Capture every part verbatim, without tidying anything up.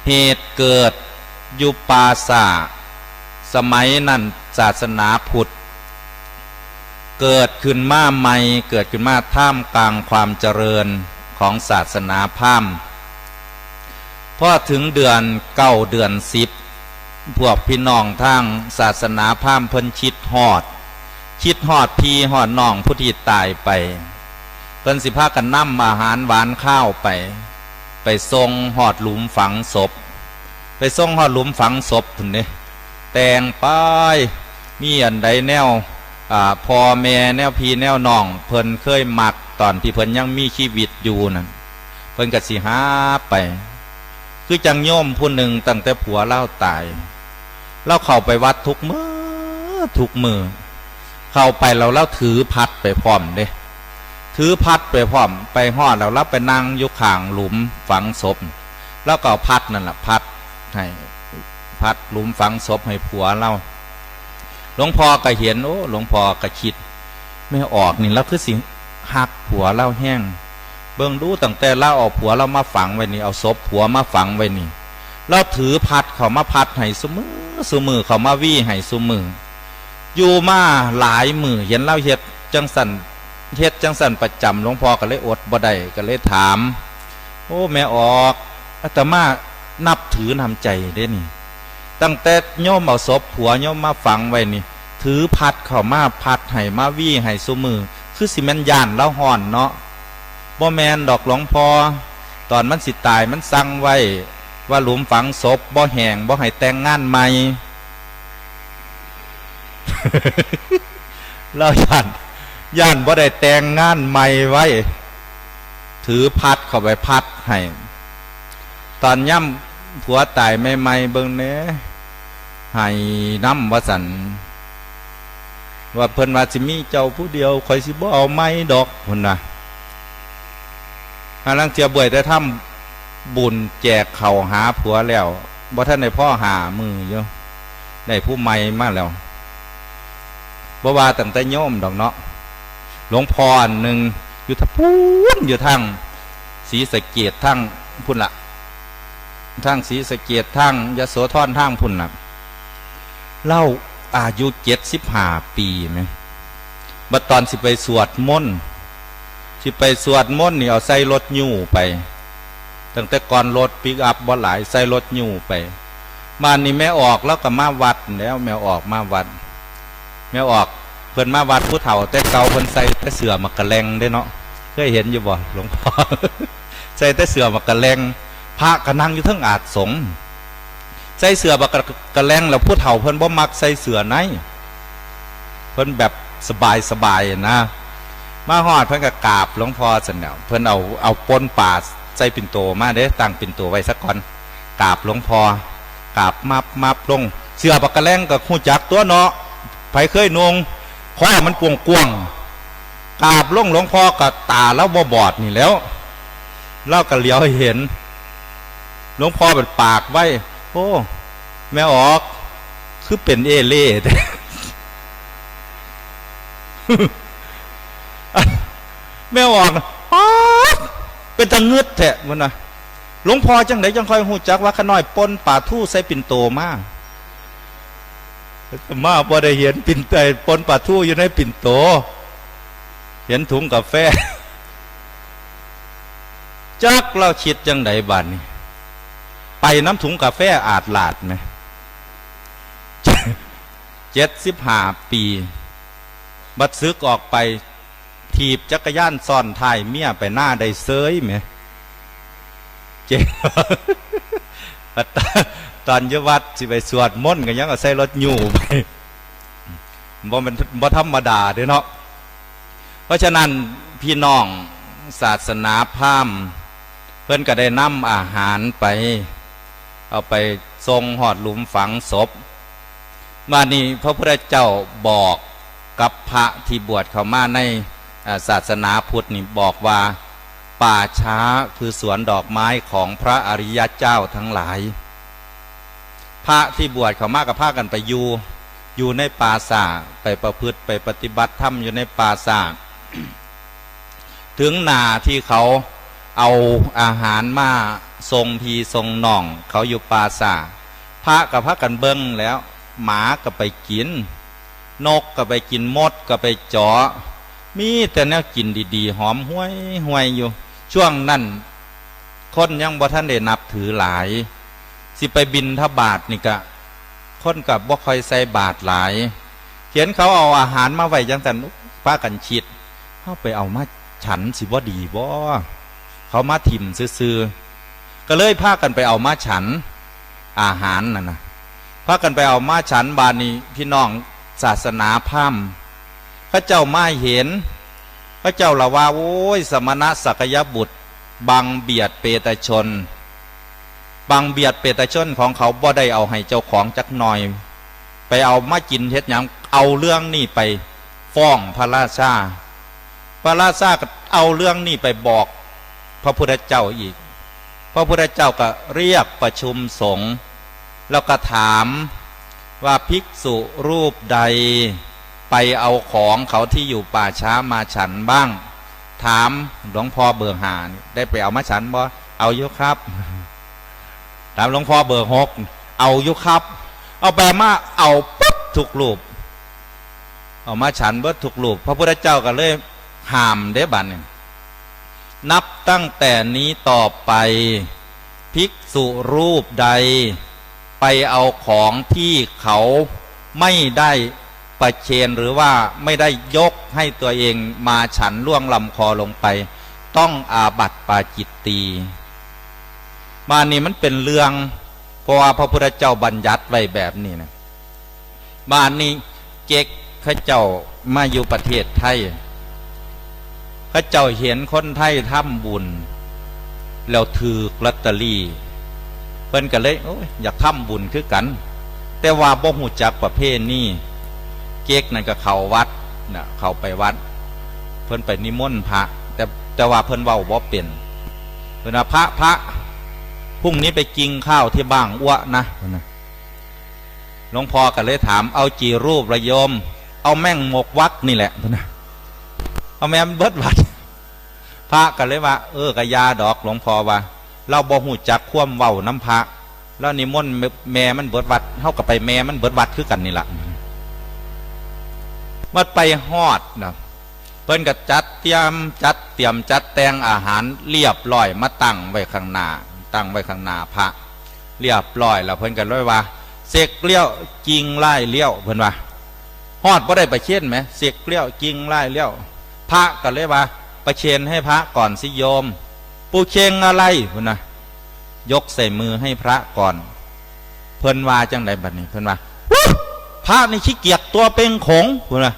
เหตุเกิดอยู่ป่าช้า สมัยนั้นศาสนาพุทธ เกิดขึ้นมาใหม่ เกิดขึ้นมาท่ามกลางความเจริญของศาสนาพราหมณ์ พอถึงเดือนเก้าเดือนสิบ พวกพี่น้องทางศาสนาพราหมณ์เพิ่นคิดฮอด คิดฮอดพี่ฮอดน้องผู้ที่ตายไป เพิ่นสิพากันนำอาหารหวานคาวไป ไปส่งฮอดหลุมฝังศพ ไปส่งฮอดหลุมฝังศพพุ้นเด้ แต่งไป มีอันใดแนว อ่า พ่อแม่แนวพี่แนวน้อง เพิ่นเคยมักตอนที่เพิ่นยังมีชีวิตอยู่นั่น เพิ่นก็สิหาไป คือจั่งโยมผู้หนึ่งตั้งแต่ผัวลาวตาย ลาวเข้าไปวัดทุกมื้อ ทุกมื้อ เข้าไปแล้วลาวถือพัดไปพร้อมเด้ ถือพัดไปพร้อม ไปฮอดแล้วลาวไปนั่งอยู่ข้างหลุมฝังศพ ลาวก็เอาพัดนั่นล่ะพัดให้ พัดหลุมฝังศพให้ผัวลาว หลวงพ่อก็เห็น โอ้ หลวงพ่อก็คิด แม่ออกนี่ลาวคือสิฮักผัวลาวแฮง เบิ่งดูตั้งแต่ลาวเอาผัวลาวมาฝังไว้นี่ เอาศพผัวมาฝังไว้นี่ ลาวถือพัดเข้ามาพัดให้ซุมื้อ ซุมื้อเข้ามาวีให้ซุมื้อ อยู่มาหลายมื้อ เห็นลาวเฮ็ดจั่งซั้น เฮ็ดจั่งซั้นประจำ หลวงพ่อก็เลยอดบ่ได้ ก็เลยถาม โอ้ แม่ออก อาตมานับถือน้ำใจเด้นี่ ตั้งแต่โยมเอาศพผัวโยมมาฝังไว้นี่ ถือพัดเข้ามาพัดให้มาวีให้ซุมื้อ คือสิแม่นย้านลาวฮ้อนเนาะ บ่แม่นดอกหลวงพ่อ ตอนมันสิตายมันสั่งไว้ ว่าหลุมฝังศพบ่แห้ง บ่ให้แต่งงานใหม่ ลาวย้าน ย้านบ่ได้แต่งงานใหม่ไว้ ถือพัดเข้าไปพัดให้ ตอนยามผัวตายใหม่ๆ เบิ่งแหน่ ไห้นำว่าซั่น ว่าเพิ่นว่าสิมีเจ้าผู้เดียว ข้อยสิบ่เอาใหม่ดอก พุ้นน่ะ หาลางเทื่อบ่วยแต่ทำบุญแจกข้าวหาผัวแล้ว บ่ทันได้พอห้ามื้ออยู่ ได้ผู้ใหม่มาแล้ว บ่ว่าตั้งแต่โยมดอกเนาะ หลวงพ่ออันหนึ่งอยู่ทางพุ้น อยู่ทางศรีสะเกษ ทางพุ้นล่ะ ทางศรีสะเกษ ทางยโสธร ทางพุ้นน่ะ ลาวอายุเจ็ดสิบห้าปีแหม บัดตอนสิไปสวดมนต์ สิไปสวดมนต์นี่เอาใส่รถยู้ไป ตั้งแต่ก่อนรถปิกอัพบ่หลาย ใส่รถยู้ไป บาดนี้แม่ออกลาวก็มาวัดแหล้ว แม่ออกมาวัด แม่ออก เพิ่นมาวัดผู้เฒ่าแต่เก่า เพิ่นใส่แต่เสื้อหมากกะแล่งเด้เนาะ เคยเห็นอยู่บ่หลวงพ่อ ใส่แต่เสื้อหมากกะแล่ง พระก็นั่งอยู่เทิงอาสงฆ์ ใส่เสื้อหมากกะแล่ง แล้วผู้เฒ่าเพิ่นบ่มักใส่เสื้อใน เพิ่นแบบสบายๆ นะ มาฮอดเพิ่นก็กราบหลวงพ่อซั่นแหล้ว เพิ่นเอา เอาป่นปาใส่ปิ่นโตมาเด้ ตั้งปิ่นโตไว้ซะก่อน กราบหลวงพ่อ กราบมับมับลง เสื้อหมากกะแล่งก็ฮู้จักตั๊วเนาะ ไผเคยนุ่ง คอมันกว้างๆ กราบลงหลวงพ่อก็ตาลาวบ่บอดนี่แหล้ว ลาวก็เหลียวเห็น หลวงพ่อเปิดปากไว้ โอ้ แม่ออก คือเป็นเอเล่แท้ แม่ออก ป๊าด เป็นตางึดแท้ พุ้นน่ะ หลวงพ่อจั่งใดจั่งค่อยฮู้จักว่าข้าน้อยป่นปาทูใส่ปิ่นโตมา อาตมาบ่ได้เห็นปิ่น ไอ้ป่นปาทูอยู่ในปิ่นโต เห็นถุงกาแฟ จักลาวคิดจั่งใดบาดนี้ ไปนำถุงกาแฟอาดลาดแหม เจ็ดสิบห้าปี บัดสึกออกไป ถีบจักรยานซ้อนท้ายเมียไปนาได้เสยแหม เจ๋ง ตอนอยู่วัดสิไปสวดมนต์ก็ยังเอาใส่รถยู้ไป บ่แม่น บ่ธรรมดาเด้เนาะ เพราะฉะนั้นพี่น้องศาสนาพราหมณ์ เพิ่นก็ได้นำอาหารไป เอาไปส่งฮอดหลุมฝังศพ บาดนี้พระพุทธเจ้าบอกกับพระที่บวชเข้ามาใน อ่า ศาสนาพุทธนี่บอกว่า ป่าช้าคือสวนดอกไม้ของพระอริยเจ้าทั้งหลาย พระที่บวชเข้ามาก็พากันไปอยู่ อยู่ในป่าช้า ไปประพฤติไปปฏิบัติธรรมอยู่ในป่าช้า ถึงหน้าที่เขา เอาอาหารมาส่งพี่ส่งน้องเขาอยู่ป่าช้า พระก็พากันเบิ่งแล้ว หมาก็ไปกิน นกก็ไปกิน มดก็ไปเจาะ มีแต่แนวกินดีๆ หอมห่วยๆ อยู่ ช่วงนั้น คนยังบ่ทันได้นับถือหลาย สิไปบิณฑบาตนี่กะ คนก็บ่ค่อยใส่บาตรหลาย เห็นเขาเอาอาหารมาไว้จังซั่น พากันคิด เฮาไปเอามาฉันสิบ่ดีบ่ เขามาถิ่มซื่อๆ ก็เลยพากันไปเอามาฉัน อาหารนั่นนะ พากันไปเอามาฉัน บาดนี้พี่น้องศาสนาพราหมณ์ เขาเจ้ามาเห็น เขาเจ้าละว่า โอ้ย สมณะสักยบุตร บังเบียดเปตชน บังเบียดเปตชนของเขาบ่ได้เอาให้เจ้าของจักหน่อย ไปเอามากินเฮ็ดหยัง เอาเรื่องนี้ไปฟ้องพระราชา พระราชาก็เอาเรื่องนี้ไปบอกพระพุทธเจ้าอีก พระพุทธเจ้าก็เรียกประชุมสงฆ์ แล้วก็ถามว่าภิกษุรูปใดไปเอาของเขาที่อยู่ป่าช้ามาฉันบ้าง ถามหลวงพ่อเบอร์ห้านี่ ได้ไปเอามาฉันบ่ เอาอยู่ครับ ถามหลวงพ่อเบอร์หก เอาอยู่ครับ เอาไปมา เอาปุ๊บทุกรูป เอามาฉันเบิดทุกรูป พระพุทธเจ้าก็เลยห้ามเด้บัดนี้ นับตั้งแต่นี้ต่อไป ภิกษุรูปใด ไปเอาของที่เขาไม่ได้ประเคนหรือว่าไม่ได้ยกให้ตัวเองมาฉันล่วงลำคอลงไป ต้องอาบัติปาจิตตีย์ มานี่มันเป็นเรื่อง เพราะว่าพระพุทธเจ้าบัญญัติไว้แบบนี้นะ บาดนี้เก๊กเขาเจ้ามาอยู่ประเทศไทย เขาเจ้าเห็นคนไทยทำบุญ แล้วถืกลอตเตอรี่ เพิ่นก็เลย โอ้ย อยากทำบุญคือกัน แต่ว่าบ่ฮู้จักประเพณี เก๊กนั่นก็เข้าวัดนะ เข้าไปวัด เพิ่นไปนิมนต์พระ แต่ แต่ว่าเพิ่นเว้าบ่เป็น เพิ่นว่า พระ พระ พรุ่งนี้ไปกินข้าวที่บ้านอ้วนะ เพิ่นนะ หลวงพ่อก็เลยถาม เอากี่รูปละโยม เอาแม่งหมกวัดนี่แหละ เพิ่นนะ เอาแม่มันเบิดวัด พระก็เลยว่า เออ กะยาดอก หลวงพ่อว่า เราบ่ฮู้จักความเว้านำพระ แล้วนิมนต์แม่มันเบิดวัด เฮาก็ไปแม่มันเบิดวัดคือกันนี่ล่ะ วัดไปฮอดนะ เพิ่นก็จัดเตรียม จัดเตรียม จัดแต่งอาหารเรียบร้อย มาตั้งไว้ข้างหน้า ตั้งไว้ข้างหน้าพระ เรียบร้อยแล้ว เพิ่นก็เลยว่า เสกเลี้ยว จริงไล่เลี้ยว เพิ่นว่า ฮอดบ่ได้ประเคนแหม เสกเลี้ยว จริงไล่เลี้ยว พระก็เลยว่า ประเคนให้พระก่อนสิโยม ผู้เข่งอะไร เพิ่นนะ ยกใส่มือให้พระก่อน เพิ่นว่าจังไดบัดนี้ เพิ่นว่า พระนี่ขี้เกียจตัวเป็นของ เพิ่นว่า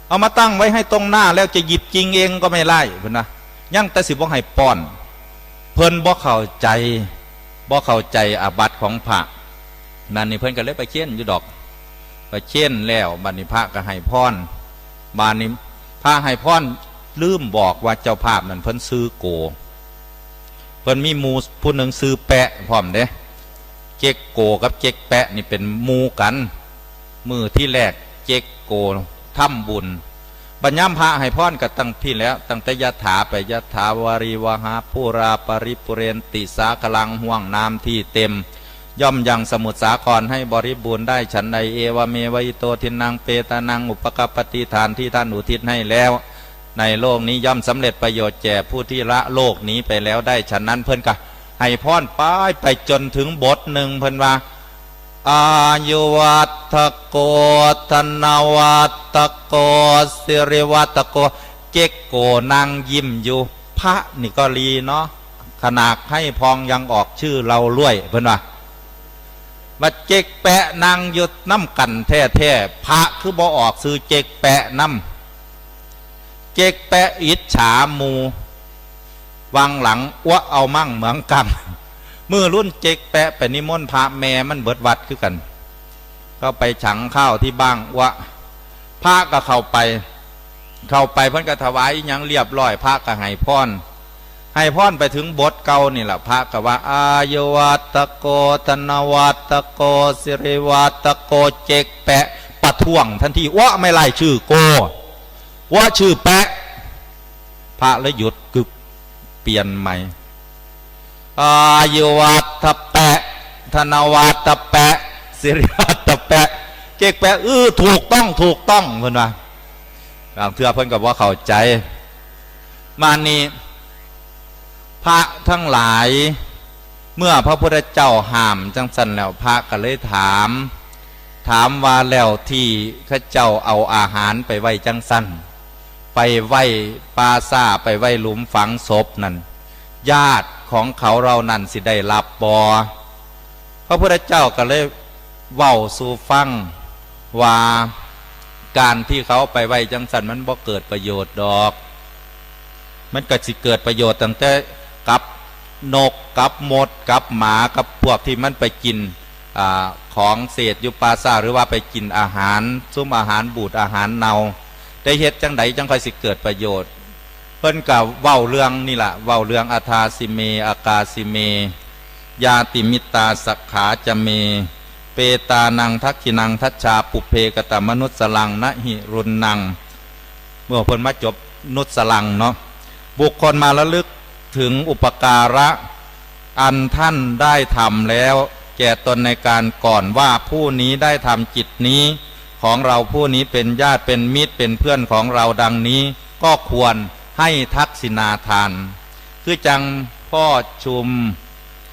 เอามาตั้งไว้ให้ตรงหน้าแล้วจะหยิบจริงเองก็ไม่ไล่ เพิ่นนะ ยังแต่สิบ่ให้ป้อน เพิ่นบ่เข้าใจ บ่เข้าใจอาบัติของพระ นั่นนี่เพิ่นก็เลยประเคนอยู่ดอก ประเคนแล้ว บัดนี้พระก็ให้พร บัดนี้พระให้พร ลืมบอกว่าเจ้าภาพนั่นเพิ่นซื้อโก เพิ่นมีหมู่ผู้หนึ่งซื้อแปะพร้อมเด้ เจ๊กโกกับเจ๊กแปะนี่เป็นหมู่กัน มื้อที่แรกเจ๊กโกทำบุญ บัดยามพระให้พรก็ตั้งพี่แล้ว ตั้งแต่ยะถาไป ยะถาวาริวหาปูราปริปุเรนติสาคลัง ห้วงน้ำที่เต็ม ย่อมยังสมุทรสาครให้บริบูรณ์ได้ฉันใด เอวเมวะอิโตทินนังเปตานังอุปกัปปติ ทานที่ท่านอุทิศให้แล้ว ในโลกนี้ย่อมสำเร็จประโยชน์แก่ผู้ที่ละโลกนี้ไปแล้วได้ฉันนั้น เพิ่นก็ให้พรไป ไปจนถึงบทหนึ่ง เพิ่นว่า อายุวัตโก ธนวัตโก สิริวัตโก เจ๊กโกนั่งยิ้มอยู่ พระนี่ก็ลีเนาะ ขนาดให้พรยังออกชื่อเราด้วย เพิ่นว่า บัดเจ๊กแปะนั่งอยู่นำกันแท้ๆ พระคือบ่ออกชื่อเจ๊กแปะนำ เจ๊กแปะอิจฉาหมู่ วังหลังอ้วเอามั่งเหมืองกำ มื้อรุ่นเจ๊กแปะไปนิมนต์พระ แม่มันเบิดวัดคือกัน ก็ไปฉันข้าวที่บ้านอ้ว พระก็เข้าไป เข้าไปเพิ่นก็ถวายอิหยังเรียบร้อย พระก็ให้พร ให้พรไปถึงบทเก่านี่แหละ พระก็ว่า อายุวัตโก ธนวัตโก สิริวัตโก เจ๊กแปะประท้วงทันที อ้วไม่ไล่ชื่อโก อ้วชื่อแปะ พระเลยหยุดกึก ปลี่ยนใหม่ อายุวัตถะแปะ ธนวัตถะแปะ สิริวัตถะแปะ เก๊กแปะ เออ ถูกต้อง ถูกต้อง เพิ่นว่า บางเทื่อเพิ่นก็บ่เข้าใจ มานี่ พระทั้งหลาย เมื่อพระพุทธเจ้าห้ามจังซั่นแล้ว พระก็เลยถาม ถามว่า แล้วที่เขาเจ้าเอาอาหารไปไว้จังซั่น ไปไว้ป่าช้า ไปไว้หลุมฝังศพนั่น ญาติของเขาเหล่านั้นสิได้รับบ่ พระพุทธเจ้าก็เลยเว้าสู่ฟังว่า การที่เขาไปไว้จังซั่นมันบ่เกิดประโยชน์ดอก มันก็สิเกิดประโยชน์ตั้งแต่กับนก กับมด กับหมา กับพวกที่มันไปกิน อ่า ของเศษอยู่ป่าช้า หรือว่าไปกินอาหาร ซุมอาหารบูด อาหารเน่า ได้เฮ็ดจังใดจังค่อยสิเกิดประโยชน์ เพิ่นก็เว้าเรื่องนี่ล่ะ เว้าเรื่อง อัฏฐาสิเม อากาสิเม ญาติมิตราสักขาจะเม เปตานังทักขิณังทัชชา ปุพเพกตมนุสสลัง นะหิรุนนัง เมื่อเพิ่นมาจบนุสสลังเนาะ บุคคลมาระลึกถึงอุปการะ อันท่านได้ทำแล้ว แก่ตนในการก่อนว่า ผู้นี้ได้ทำจิตนี้ ของเราผู้นี้เป็นญาติเป็นมิตรเป็นเพื่อนของเราดังนี้ ก็ควรให้ทักษิณาทาน คือจังพ่อชุม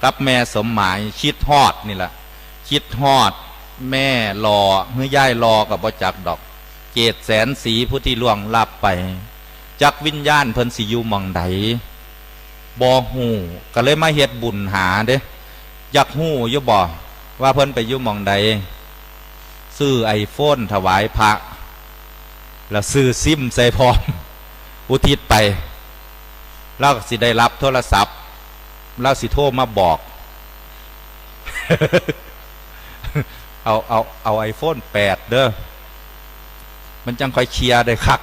กับแม่สมหมาย คิดฮอดนี่แหละ คิดฮอดแม่หล่อ หรือยายหล่อก็บ่จักดอก เกตแสนสีผู้ที่ล่วงลับไป จักวิญญาณเพิ่นสิอยู่หม่องใด บ่ฮู้ ก็เลยมาเฮ็ดบุญหาเด้ อยากฮู้อยู่บ่ ว่าเพิ่นไปอยู่หม่องใด ซื้อไอโฟนถวายพระ แล้วซื้อซิมใส่พร้อม อุทิศไป ลาวก็สิได้รับโทรศัพท์ ลาวสิโทรมาบอก เอา เอา เอาไอโฟนแปดเด้อ มันจังค่อยเคลียร์ได้คัก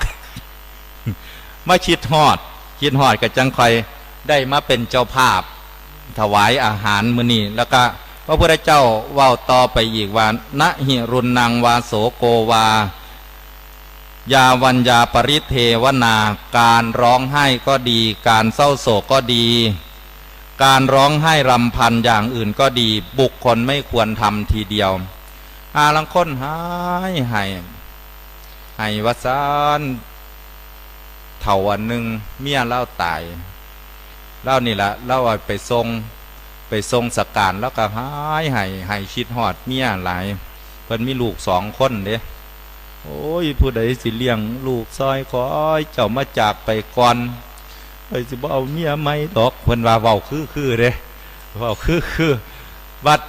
มาคิดฮอด คิดฮอดก็จังค่อยได้มาเป็นเจ้าภาพ ถวายอาหารมื้อนี้ แล้วก็พระพุทธเจ้าเว้าต่อไปอีกว่า นะหิรุนนังวาโสโกวา ยาวัญญาปริเทวนา การร้องไห้ก็ดี การเศร้าโศกก็ดี การร้องไห้รำพันอย่างอื่นก็ดี บุคคลไม่ควรทำทีเดียว อาลางคนไห้ไห้ ไห้ว่าซั่น เฒ่าอันหนึ่ง เมียลาวตาย ลาวนี่ละ ลาวเอาไปส่ง ไปส่งสการ ลาวก็ไห้ไห้ ไห้คิดฮอดเมียหลาย เพิ่นมีลูกสองคนเด้ โอ้ย ผู้ใดสิเลี้ยงลูกซอย ขอให้เจ้ามาจากไปก่อน ข้อยสิบ่เอาเมียใหม่ดอก เพิ่นว่าเว้าคือๆเด้ เว้าคือๆ บัด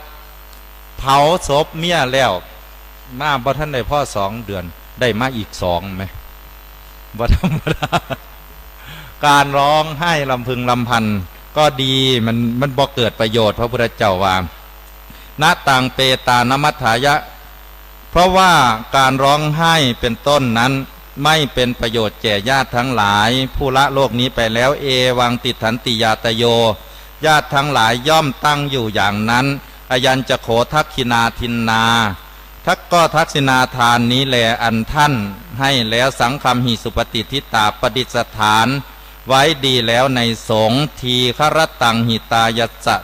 เผาศพเมียแล้ว มาบ่ทันได้พอสองเดือน ได้มาอีกสองแหม บ่ธรรมดา การร้องไห้รำพึงรำพันก็ดี มัน มันบ่เกิดประโยชน์ พระพุทธเจ้าว่า นะตังเปตานมัฏฐายะ เพราะว่าการร้องไห้เป็นต้นนั้น ไม่เป็นประโยชน์แก่ญาติทั้งหลาย ผู้ละโลกนี้ไปแล้ว เอวังติฏฐันติญาตโย ญาติทั้งหลายย่อมตั้งอยู่อย่างนั้น อยัญจะโขทักขิณาทินนา ทักก็ทักษิณาทานนี้แล อันท่านให้แล้ว สังคัมหิสุปฏิทิตา ประดิษฐานไว้ดีแล้วในสงฆ์ ทีฆรตังหิตายัสสะ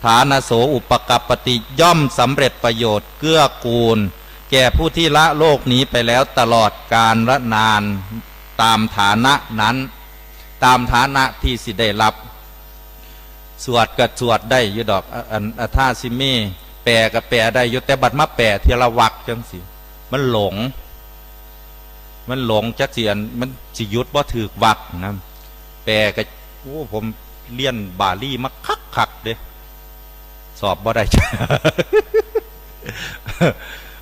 ฐานโสอุปกัปปติ ย่อมสำเร็จประโยชน์เกื้อกูล แก่ผู้ที่ละโลกนี้ไปแล้วตลอดกาลนาน ตามฐานะนั้น ตามฐานะที่สิได้รับ สวดก็สวดได้อยู่ดอก อันอัฏฐาสิเม แปลก็แปลได้อยู่ แต่บัดมาแปลเทื่อละวรรคจังสิ มันหลง มันหลงจักสิอัน มันสิหยุดบ่ถืกวรรคนะ แปลก็ โอ้ ผมเรียนบาลีมาคักๆเด้ สอบบ่ได้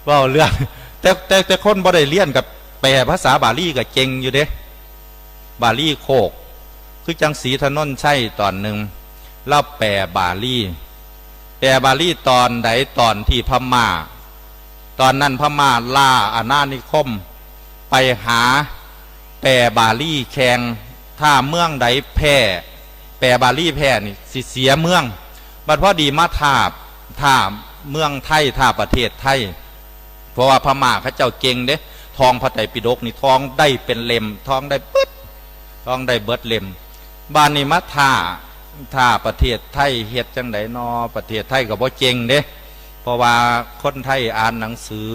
เว้าเรื่อง แต่ แต่ แต่คนบ่ได้เรียนกับแปลภาษาบาลีก็เก่งอยู่เด้ บาลีโคก คือจังศรีถนนชัยตอนหนึ่ง ลาวแปลบาลี แปลบาลีตอนใด ตอนที่พม่า ตอนนั้นพม่าล่าอาณานิคม ไปหาแปลบาลีแข่ง ถ้าเมืองใดแพ้ แปลบาลีแพ้นี่สิเสียเมือง บัดพอดีมาทาบ ถ้าเมืองไทย ถ้าประเทศไทย เพราะว่าพม่าเขาเจ้าเก่งเด้ ท่องพระไตรปิฎกนี่ท่องได้เป็นเล่ม ท่องได้เบิด ท่องได้เบิดเล่ม บาดนี้มาถ้า ถ้าประเทศไทยเฮ็ดจั่งใดน้อ ประเทศไทยก็บ่เจ๋งเด้ เพราะว่าคนไทยอ่านหนังสือ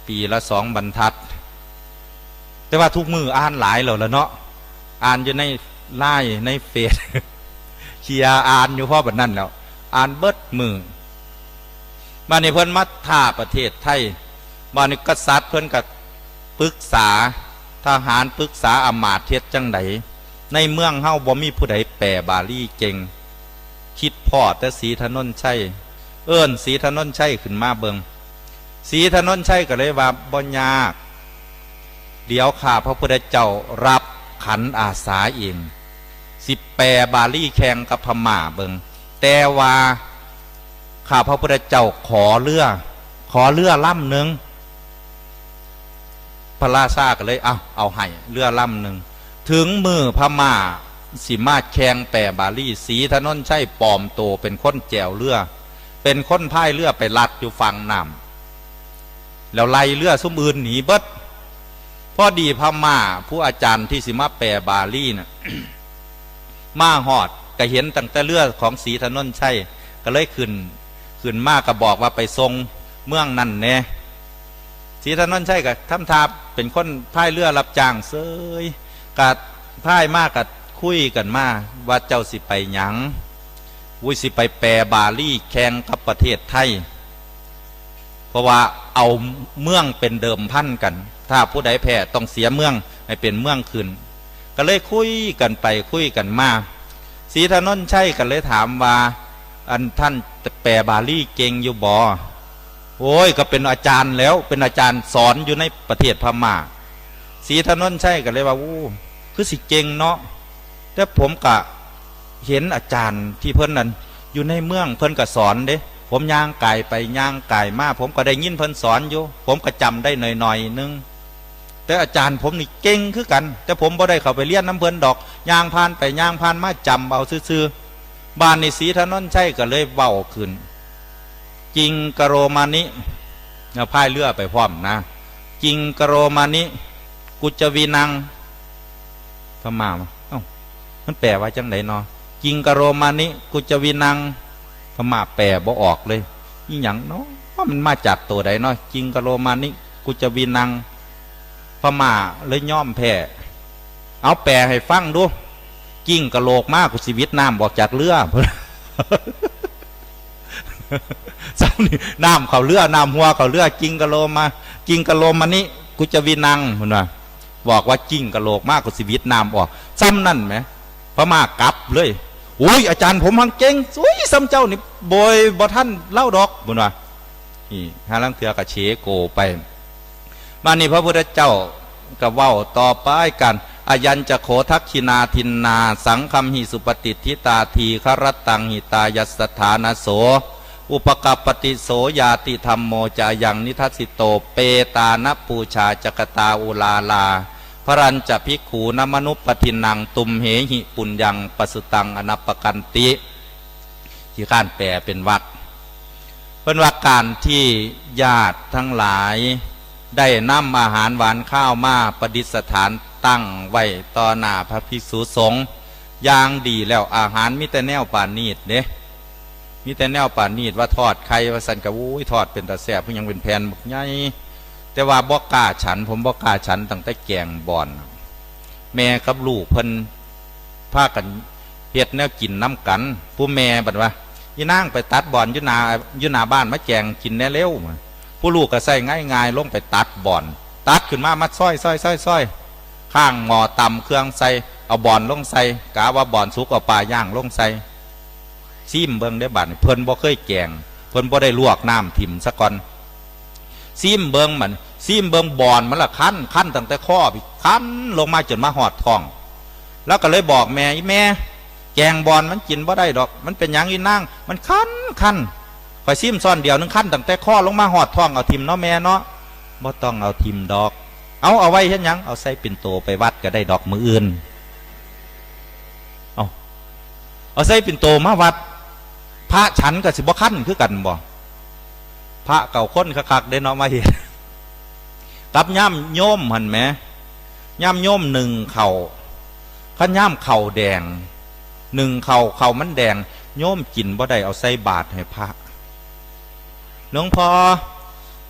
ปีละสองบรรทัด แต่ว่าทุกมื้ออ่านหลายแล้วล่ะเนาะ อ่านอยู่ในไลน์ในเฟซ เคลียร์อ่านอยู่พอปานนั้นแล้ว อ่านเบิดมื้อ บาดนี้เพิ่นมาถ้าประเทศไทย บาดนี้กษัตริย์เพิ่นก็ปรึกษา ทหารปรึกษาอำมาตย์เฮ็ดจั่งใด ในเมืองเฮาบ่มีผู้ใดแปลบาลีเก่ง คิดพ้อแต่ศรีถนนชัย เอิ้นศรีถนนชัยขึ้นมาเบิ่ง ศรีถนนชัยก็เลยว่า บ่ยาก เดี๋ยวข้าพระพุทธเจ้ารับขันอาสาเอง สิแปลบาลีแข่งกับพม่าเบิ่ง แต่ว่าข้าพระพุทธเจ้าขอเรือ ขอเรือลำหนึ่ง พระราชาก็เลย เอา เอาให้เรือลำหนึ่ง ถึงมื้อพม่าสิมาแข่งแปลบาลี ศรีถนนชัยปลอมโตเป็นคนแจวเรือ เป็นคนพายเรือไปลัดอยู่ฝั่งน้ำ แล้วไล่เรือซุมอื่นหนีเบิด พอดีพม่าผู้อาจารย์ที่สิมาแปลบาลีน่ะ มาฮอดก็เห็นตั้งแต่เรือของศรีถนนชัย ก็เลยขึ้น ขึ้นมาก็บอกว่าไปส่งเมืองนั่นแหน่ ศรีถนนชัยก็ทำท่าเป็นคนพายเรือรับจ้างเสย ก็พายมาก็คุยกันมาว่าเจ้าสิไปหยัง อุ้ย สิไปแปลบาลีแข่งกับประเทศไทย เพราะว่าเอาเมืองเป็นเดิมพันกัน ถ้าผู้ใดแพ้ต้องเสียเมืองให้เป็นเมืองขึ้น ก็เลยคุยกันไปคุยกันมา ศรีถนนชัยก็เลยถามว่า อันท่านแปลบาลีเก่งอยู่บ่ โอ้ย ก็เป็นอาจารย์แล้ว เป็นอาจารย์สอนอยู่ในประเทศพม่า ศรีถนนชัยก็เลยว่า โอ้ คือสิเก่งเนาะ แต่ผมก็เห็นอาจารย์ที่เพิ่นนั่นอยู่ในเมืองเพิ่นก็สอนเด้ ผมย่างกายไปย่างกายมา ผมก็ได้ยินเพิ่นสอนอยู่ ผมก็จำได้หน่อยๆนึง แต่อาจารย์ผมนี่เก่งคือกัน แต่ผมบ่ได้เข้าไปเรียนนำเพิ่นดอก ย่างผ่านไปย่างผ่านมาจำเอาซื่อๆ บาดนี้ศรีถนนชัยก็เลยเว้าขึ้น จิงกะโรมานิ แล้วพายเรือไปพร้อมนะ จิงกะโรมานิ กุจวีนัง พม่าว่า เอ้า มันแปลว่าจั่งใดเนาะ จิงกะโรมานิ กุจวีนัง พม่าแปลบ่ออกเลย อีหยังเนาะ มันมาจากตัวใดเนาะ จิงกะโรมานิ กุจวีนัง พม่าเลยยอมแพ้ เอาแปลให้ฟังดู จิงกะโหลกมา กูสิหวิดน้ำออกจากเรือ ซ้ำนี่น้ำเข้าเรือ น้ำหัวเข้าเรือ จิงกะโลมา จิงกะโลมานิ กุจวีนัง เพิ่นว่า บอกว่าจิงกะโหลกมา กูสิหวิดน้ำออก ซ้ำนั่นแหม พม่ากลับเลย โอ้ย อาจารย์ผมหังเก่ง โอ้ย ซ้ำเจ้านี่ โบยบ่ทันเล่าดอก เพิ่นว่า นี่ หาลางเทื่อก็เฉโกไป บาดนี้พระพุทธเจ้าก็เว้าต่อไปกัน อายัญจะโขทักขิณาทินนา สังคัมหิสุปฏิฏฐิตา ทีฆรัตตังหิตายัสสะฐานะโส อุปกัปปติ โสญาติธัมโม จายังนิทัสสิโต เปตานะปูชาจกตาอุลาลา พรัญจะภิกขูนมนุปปทินนัง ตุมเหหิปุญญังปสุตังอนัปปกันติ ขี้ข้านแปลเป็นวรรค เพิ่นว่าการที่ญาติทั้งหลายได้นำอาหารหวานข้าวมาประดิษฐานตั้งไว้ต่อหน้าพระภิกษุสงฆ์อย่างดีแล้ว อาหารมีแต่แนวปานีตเด้ มีแต่แนวปานีต ว่าทอดไข่ว่าซั่นก็ โอ้ย ทอดเป็นตาแซ่บ คือหยังเป็นแผ่นบักใหญ่ แต่ว่าบ่กล้าฉัน ผมบ่กล้าฉันตั้งแต่แกงบอน แม่กับลูกเพิ่นพากันเฮ็ดแนวกินนำกัน ผู้แม่บัดว่า อีนางไปตัดบอนอยู่หน้า อยู่หน้าบ้านมาแกงกินแหน่เร็ว ผู้ลูกก็ใส่ง่ายๆ ลงไปตัดบอน ตัดขึ้นมา มาซอยๆๆๆ ข้างหม้อตำเครื่องใส่ เอาบอนลงใส่ กะว่าบอนสุกเอาปลาย่างลงใส่ ซิมเบิ่งเด้อบาดนี้ เพิ่นบ่เคยแกง เพิ่นบ่ได้ลวกน้ำถิ่มซะก่อน ซิมเบิ่งมัน ซิมเบิ่งบอนมันละคัน คันตั้งแต่คอพี้ คันลงมาจนมาฮอดท้อง แล้วก็เลยบอกแม่ อีแม่ แกงบอนมันกินบ่ได้ดอก มันเป็นหยังอีนาง มันคันคัน ข้อยซิมซ้อนเดียวหนึ่ง คันตั้งแต่คอลงมาฮอดท้อง เอาถิ่มเนาะแม่เนาะ บ่ต้องเอาถิ่มดอก เอา เอาไว้เฮ็ดหยัง เอาใส่ปิ่นโตไปวัดก็ได้ดอกมื้ออื่น เอา เอาใส่ปิ่นโตมาวัด พระฉันก็สิบ่คันคือกันบ่ พระเก่าคนคักๆ เด้เนาะมาเฮ็ด กับย่ามโยมหั่นแหม ย่ามโยมนึ่งข้าว คันยามข้าวแดง นึ่งข้าว ข้าวมันแดง โยมกินบ่ได้ เอาใส่บาตรให้พระ หลวงพ่อ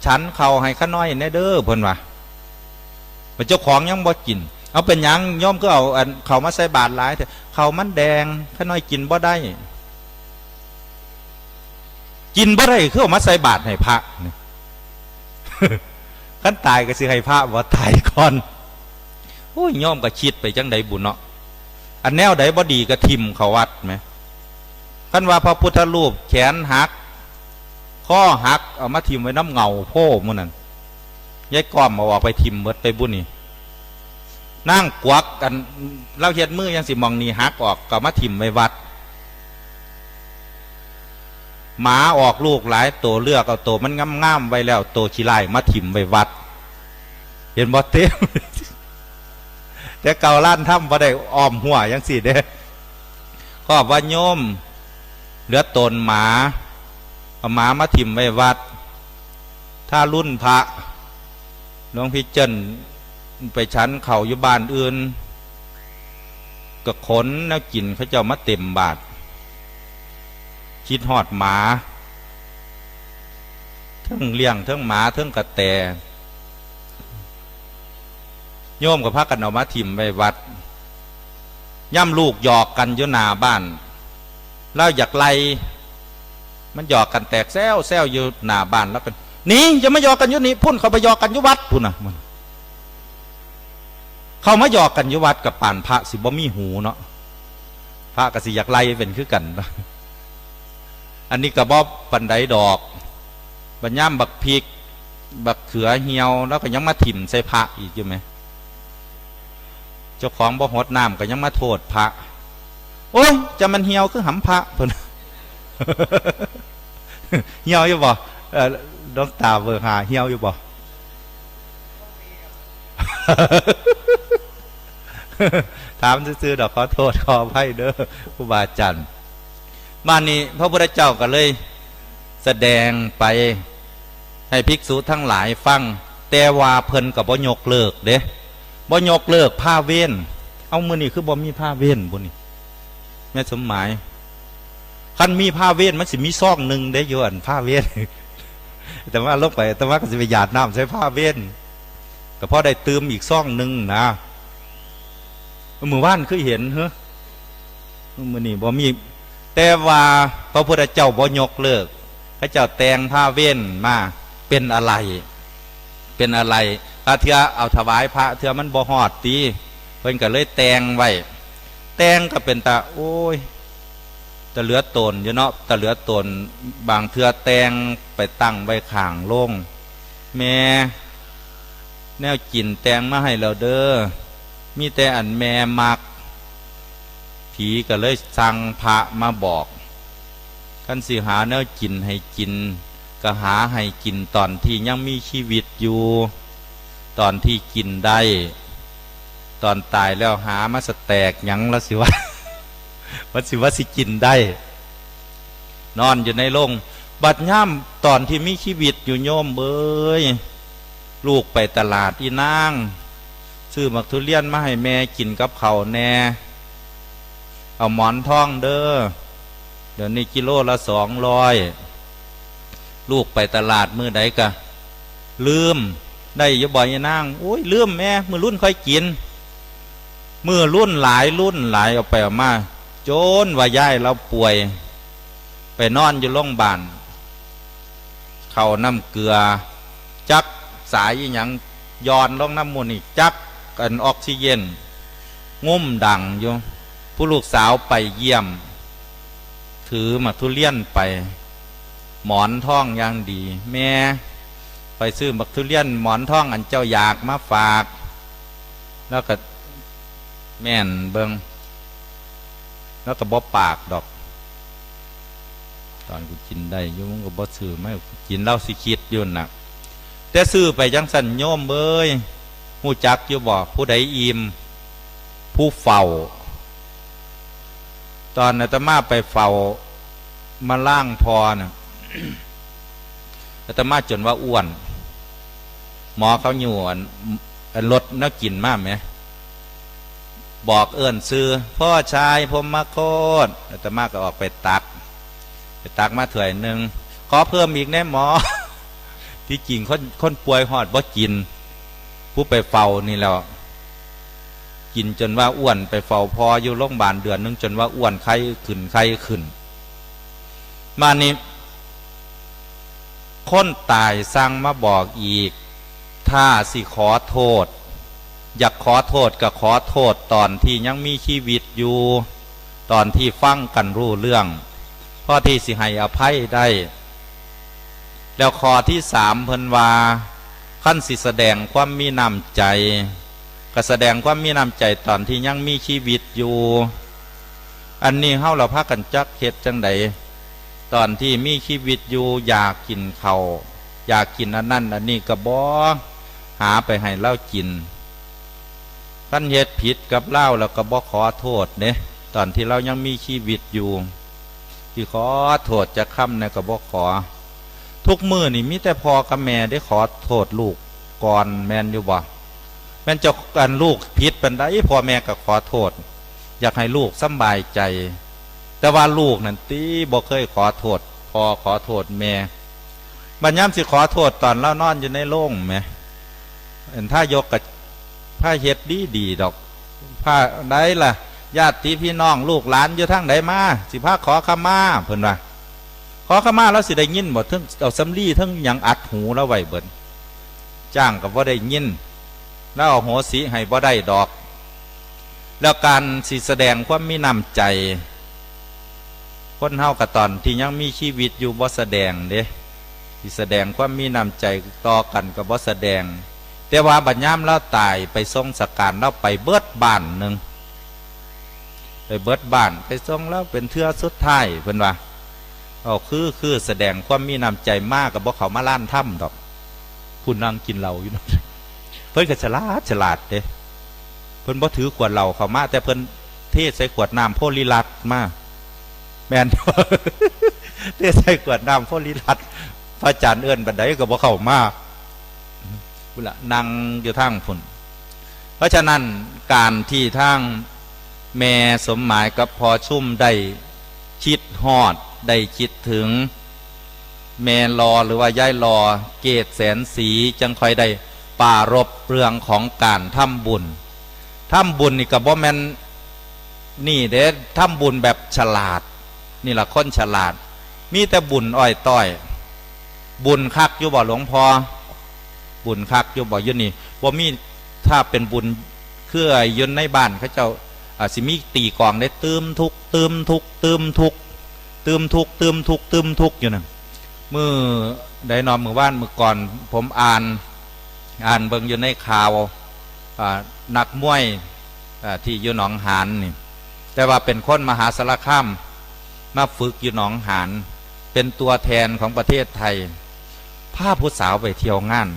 ฉันข้าวให้ข้าน้อยแหน่เด้อ เพิ่นว่า บัดเจ้าของยังบ่กิน เอาเป็นหยังโยมคือเอาอันข้าวมาใส่บาตรหลายแท้ ข้าวมันแดง ข้าน้อยกินบ่ได้ กินบ่ได้คือเอามาใส่บาตรให้พระนี่ คันตายก็สิให้พระบ่ตายก่อน โอ้ย โยมก็คิดไปจั่งใดบุเนาะ อันแนวใดบ่ดีก็ถิ่มเข้าวัดแหม คันว่าพระพุทธรูปแขนหัก คอหัก เอามาถิ่มไว้นำเหง้าโพธิ์หมู่นั่น ยายก้อมเอาออกไปถิ่มเบิดไปบุนี่ นางกวักอัน ลาวเฮ็ดมือจั่งซี้ หม่องนี้หักออก ก็เอามาถิ่มไว้วัด หมาออกลูกหลายโต เลือกเอาโตมันงามๆไว้แล้ว โตขี้ร้ายมาถิ่มไว้วัด เห็นบ่ เต็ม แต่เก่าร้านธรรมบ่ได้อ้อมหัวจั่งซี้เด้ ก็ว่าโยม เหลือโตนหมา เอาหมามาถิ่มไว้วัด ถ้ารุ่นพระ หลวงพี่เจิ้นไปฉันข้าวอยู่บ้านอื่น ก็ขนแนวกินเขาเจ้ามาเต็มบาตร คิดฮอดหมา เทิงเลี้ยง เทิงหมา เทิงกระแต โยมก็พากันเอามาถิ่มไว้วัด ย่ำลูกหยอกกันอยู่หน้าบ้าน ลาวอยากไล่ มันหยอกกันแตกแซวแซวอยู่หน้าบ้าน แล้วก็ "หนี อย่ามาหยอกกันอยู่นี่ พุ้นเขาไปหยอกกันอยู่วัดพุ้นน่ะ" มัน เข้ามาหยอกกันอยู่วัด กับปานพระสิบ่มีหูเนาะ พระก็สิอยากไล่เป็นคือกันเนาะ อันนี้ก็บ่ปานใดดอก บัดยามบักพริก บักเขือเหี่ยว แล้วก็ยังมาถิ่มใส่พระอีกอยู่แหม เจ้าของบ่หดน้ำก็ยังมาโทษพระ "โอ้ย จะมันเหี่ยวคือหำพระ" เพิ่น "เหี่ยวอยู่บ่ เอ่อ หลวงตาเบอร์ห้า เหี่ยวอยู่บ่" ถามซื่อๆดอก ขอโทษขออภัยเด้อ ครูบาอาจารย์ บ้านนี้พระพุทธเจ้าก็เลยแสดงไปให้ภิกษุทั้งหลายฟัง แต่ว่าเพิ่นก็บ่ยกเลิกเด้ บ่ยกเลิกผ้าเวร เอา มื้อนี้คือบ่มีผ้าเวรบุนี่ แม่สมหมาย คันมีผ้าเวรมันสิมีซองหนึ่งเด้ อยู่อันผ้าเวร แต่ว่าลงไป แต่ว่าก็สิไปหยาดน้ำใส่ผ้าเวร ก็พอได้ตื่มอีกซองหนึ่งนะ มื้อวานคือเห็น เฮ้อ มื้อนี้บ่มี แต่ว่าพระพุทธเจ้าบ่ยกเลิก พระเจ้าแต่งผ้าเวรมา เป็นอะไร เป็นอะไร ถ้าเทื่อเอาถวายพระ เทื่อมันบ่ฮอดติ เพิ่นก็เลยแต่งไว้ แต่งก็เป็นตา โอ้ย ตาเหลือตนอยู่เนาะ ตาเหลือตน บางเทื่อแต่งไปตั้งไว้ข้างโลง "แม่ แนวกินแต่งมาให้แล้วเด้อ มีแต่อันแม่มัก" ผีก็เลยสั่งพระมาบอก "คันสิหาแนวกินให้กิน ก็หาให้กินตอนที่ยังมีชีวิตอยู่ ตอนที่กินได้ ตอนตายแล้วหามาสแตกหยังละสิวะ" มันสิว่าสิกินได้ นอนอยู่ในโลง บัดยามตอนที่มีชีวิตอยู่ โยมเอ้ย ลูกไปตลาด "อีนาง ซื้อหมากทุเรียนมาให้แม่กินกับข้าวแน่ เอาหมอนทองเด้อ เดี๋ยวนี้กิโลละสองร้อย" ลูกไปตลาดมื้อใดกะลืม "ได้อยู่บ่ อีนาง" "โอ้ย ลืมแม่ มื้อรุ่นค่อยกิน" มื้อรุ่นหลายรุ่นหลาย เอาไปเอามา จนว่ายายเราป่วย ไปนอนอยู่โรงพยาบาล เข้าน้ำเกลือ จักสายอีหยัง ย้อนลงน้ำมูกนี่ จักอันออกซิเจน งุ้มดังอยู่ ผู้ลูกสาวไปเยี่ยม ถือหมากทุเรียนไป หมอนทองอย่างดี "แม่ ไปซื้อหมากทุเรียนหมอนทองอันเจ้าอยากมาฝาก" แล้วก็แม่นเบิ่ง แล้วก็บ่ปากดอก "ตอนกูกินได้อยู่ มึงก็บ่ซื้อมาให้กูกิน" เล่าสิคิดอยู่น่ะ แต่ซื้อไปจังซั่น โยมเอ้ย ฮู้จักอยู่บ่ ผู้ใดอิ่ม ผู้เฝ้า ตอนอาตมาไปเฝ้า มาล้างพอน่ะ อาตมาจนว่าอ้วน หมอเขาอยู่อัน อันรถแนวกินมาแหม บอกเอิ้นชื่อ พ่อชายพรหมโคตร อาตมาก็ออกไปตัก ไปตักมาถ้วยหนึ่ง ขอเพิ่มอีกแน่หมอ ที่จริงคนคนป่วยฮอดบ่กิน ผู้ไปเฝ้านี่แหล้ว กินจนว่าอ้วน ไปเฝ้าพ่ออยู่โรงพยาบาลเดือนหนึ่ง จนว่าอ้วน ไข้ขึ้น ไข้ขึ้น มานี่ คนตายสั่งมาบอกอีก ถ้าสิขอโทษ อยากขอโทษก็ขอโทษตอนที่ยังมีชีวิตอยู่ ตอนที่ฟังกันรู้เรื่อง พอที่สิให้อภัยได้ แล้วข้อที่สามเพิ่นว่า คันสิแสดงความมีน้ำใจ ก็แสดงความมีน้ำใจตอนที่ยังมีชีวิตอยู่ อันนี้เฮาละพากันจักเฮ็ดจั่งใด ตอนที่มีชีวิตอยู่ อยากกินข้าว อยากกินอันนั้นอันนี้ก็บ่หาไปให้ลาวกิน คันเฮ็ดผิดกับลาวแล้วก็บ่ขอโทษเด้ ตอนที่ลาวยังมีชีวิตอยู่ สิขอโทษจักคำแหน่ก็บ่ขอ ทุกมื้อนี่มีแต่พ่อกับแม่เด้ขอโทษลูกก่อน แม่นอยู่บ่ แม่นเจ้า อันลูกผิดปานใด พ่อแม่ก็ขอโทษ อยากให้ลูกสำบายใจ แต่ว่าลูกนั่นติบ่เคยขอโทษพ่อ ขอโทษแม่ บัดยามสิขอโทษตอนลาวนอนอยู่ในโลงแหม อันทายกก็พาเฮ็ดดีๆดอก พา ใดล่ะ ญาติพี่น้องลูกหลานอยู่ทางใดมา สิพาขอขมา เพิ่นว่า ขอขมา ลาวสิได้ยินบ่ เทิงเอาสำลีเทิงหยังอัดหูลาวไว้เบิด จ้างก็บ่ได้ยิน ลาวอโหสิให้บ่ได้ดอก แล้วการสิแสดงความมีน้ำใจ คนเฮาก็ตอนที่ยังมีชีวิตอยู่บ่แสดงเด้ สิแสดงความมีน้ำใจต่อกันก็บ่แสดง แต่ว่าบัดยามลาวตายไปส่งสังขารลาวไปเบิดบ้านหนึ่ง ไปเบิดบ้าน ไปส่งลาวเป็นเทื่อสุดท้าย เพิ่นว่า เอา คือ คือแสดงความมีน้ำใจมา ก็บ่เข้ามาลานธรรมดอก ผู้นั่งกินเหล้าอยู่นั่น เพิ่นก็ฉลาดฉลาดเด้ เพิ่นบ่ถือขวดเหล้าเข้ามา แต่เพิ่นเทใส่ขวดน้ำโพลีลัตมา แม่น เทใส่ขวดน้ำโพลีลัต พระอาจารย์เอิ้นปานใดก็บ่เข้ามา พุ้นละ นั่งอยู่ทางพุ้น เพราะฉะนั้นการที่ทางแม่สมหมายกับพ่อชุมได้คิดฮอด ได้คิดถึง แม่ลอหรือว่ายายลอ เกตแสนศรี จั่งค่อยได้ปรารภเรื่องของการทำบุญ ทำบุญนี่ก็บ่แม่นนี่เด้ ทำบุญแบบฉลาด นี่ล่ะคนฉลาด มีแต่บุญอ้อยต้อย บุญคักอยู่บ่หลวงพ่อ บุญคักอยู่บ่ อยู่นี่ บ่มี ถ้าเป็นบุญคืออยู่ในบ้านเขาเจ้า อาจสิมีตีกลองได้ ตื่มทุกข์ ตื่มทุกข์ ตื่มทุกข์ ตื่มทุกข์ ตื่มทุกข์ ตื่มทุกข์ อยู่นั่น มื้อใดนอ มื้อวาน มื้อก่อน ผมอ่าน อ่านเบิ่งอยู่ในข่าว อ่า นักมวย อ่า ที่อยู่หนองหานนี่ แต่ว่าเป็นคนมหาสารคาม มาฝึกอยู่หนองหาน เป็นตัวแทนของประเทศไทย พาผู้สาวไปเที่ยวงาน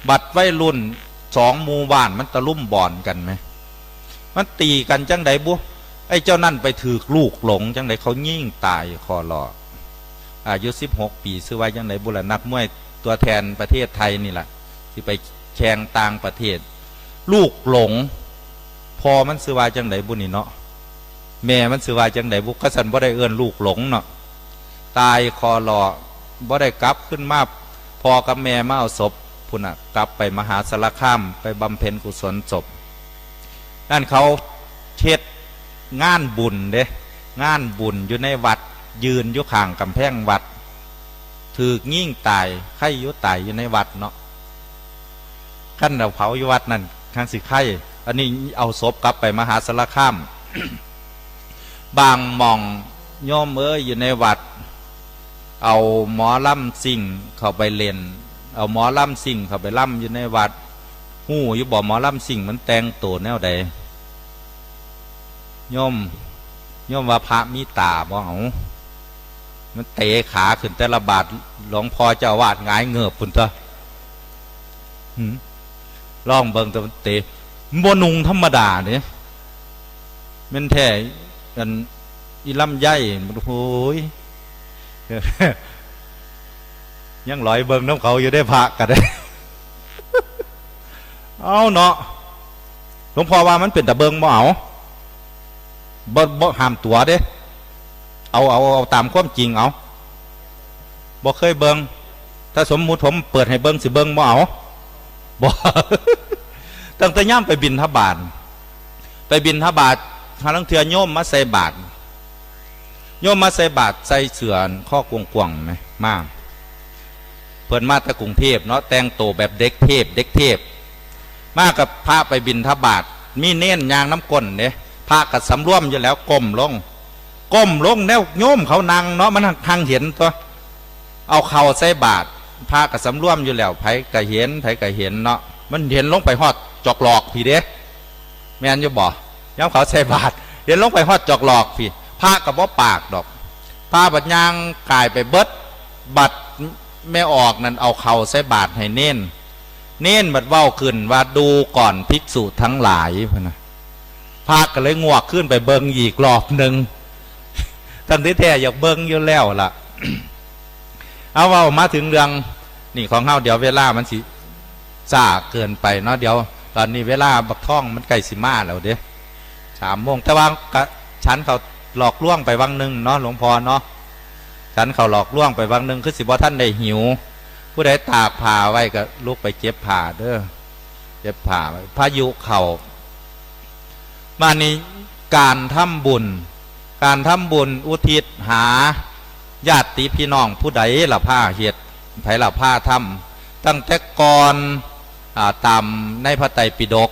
บัดวัยรุ่นสองหมู่บ้านมันตะลุมบอนกันแหม มันตีกันจั่งใดบุ ไอ้เจ้านั่นไปถืกลูกหลงจั่งใด เขายิงตายคอลอ อายุสิบหกปี ชื่อว่าจั่งใดบุล่ะ นักมวยตัวแทนประเทศไทยนี่ล่ะ สิไปแข่งต่างประเทศ ลูกหลง พ่อมันชื่อว่าจั่งใดบุนี่เนาะ แม่มันชื่อว่าจั่งใดบุ คันซั้นบ่ได้เอิ้นลูกหลงเนาะ ตายคอลอ บ่ได้กลับขึ้นมา พ่อกับแม่มาเอาศพพุ้นน่ะ กลับไปมหาสารคาม ไปบำเพ็ญกุศลศพ นั่นเขาเฮ็ดงานบุญเด้ งานบุญอยู่ในวัด ยืนอยู่ข้างกำแพงวัด ถืกยิงตาย ไคอยู่ตายอยู่ในวัดเนาะ คันเอาเผาอยู่วัดนั่น คันสิไค อันนี้เอาศพกลับไปมหาสารคาม บางหม่อง โยมเอ้ย อยู่ในวัด เอาหมอลำซิ่งเข้าไปเล่น เอาหมอลำซิ่งเข้าไปลำอยู่ในวัด ฮู้อยู่บ่ หมอลำซิ่งมันแต่งตัวแนวใด โยม โยมว่าพระมีตาบ่ เอา มันเตะขาขึ้นแต่ละบาท หลวงพ่อเจ้าอาวาสหงายเงิบพุ้นตั๊ว หืม ลองเบิ่ง แต่มันเตะ มันบ่นุ่งธรรมดาเด้ แม่นแท้ อัน อีลำไย มัน โอ้ย ยังหลอยเบิ่งนำเขาอยู่เด้ พระก็ได้ เอาเนาะ หลวงพ่อว่ามันเป็นตาเบิ่งบ่เอา บ่บ่ห้ามตั๋วเด้ เอาเอาเอาตามความจริงเอา บ่เคยเบิ่ง ถ้าสมมุติผมเปิดให้เบิ่งสิเบิ่งบ่เอา บ่ ตั้งแต่ยามไปบิณฑบาต ไปบิณฑบาต หาลางเทื่อโยมมาใส่บาตร โยมมาใส่บาตร ใส่เสื้อคอกว้างๆ ไหม มา เพิ่นมาแต่กรุงเทพฯเนาะ แต่งตัวแบบเด็กเทพฯ เด็กเทพฯ มากับพระไปบิณฑบาต มีเณรย่างนำก้นเด้ พระก็สำรวมอยู่แล้ว ก้มลง ก้มลงแนวโยมเขานั่งเนาะ มันหังเห็นตัว เอาเข่าใส่บาตร พระก็สำรวมอยู่แล้ว ไผก็เห็น ไผก็เห็นเนาะ มันเห็นลงไปฮอดจอกหลอกพี้เด้ แม่นอยู่บ่ ยามเขาใส่บาตร เห็นลงไปฮอดจอกหลอกพี้ พระก็บ่ปากดอก พระบัดย่างกายไปเบิด บัดแม่ออกนั่นเอาเข่าใส่บาตรให้เณร เณรบัดเว้าขึ้นว่า ดูก่อนภิกษุทั้งหลาย พะนะ พระก็เลยงวกขึ้นไปเบิ่งอีกรอบหนึ่ง ทั้งที่แท้อยากเบิ่งอยู่แล้วล่ะ เอาเว้ามาถึงเรื่องนี่ของเฮา เดี๋ยวเวลามันสิช้าเกินไปเนาะ เดี๋ยวตอนนี้เวลาบักท่องมันใกล้สิมาแล้วเด้ สามโมง แต่ว่าก็ฉันข้าวหลอกลวงไปวังหนึ่งเนาะ หลวงพ่อเนาะ ฉันข้าวหลอกลวงไปวังหนึ่ง คือสิบ่ทันได้หิว ผู้ใดตากผ้าไว้ก็ลุกไปเก็บผ้าเด้อ เก็บผ้าไว้ พายุเข้า มานี่ การทำบุญ การทำบุญอุทิศหาญาติพี่น้องผู้ใดล่ะพาเฮ็ด ไผล่ะพาทำ ตั้งแต่ก่อน อ่า ตามในพระไตรปิฎก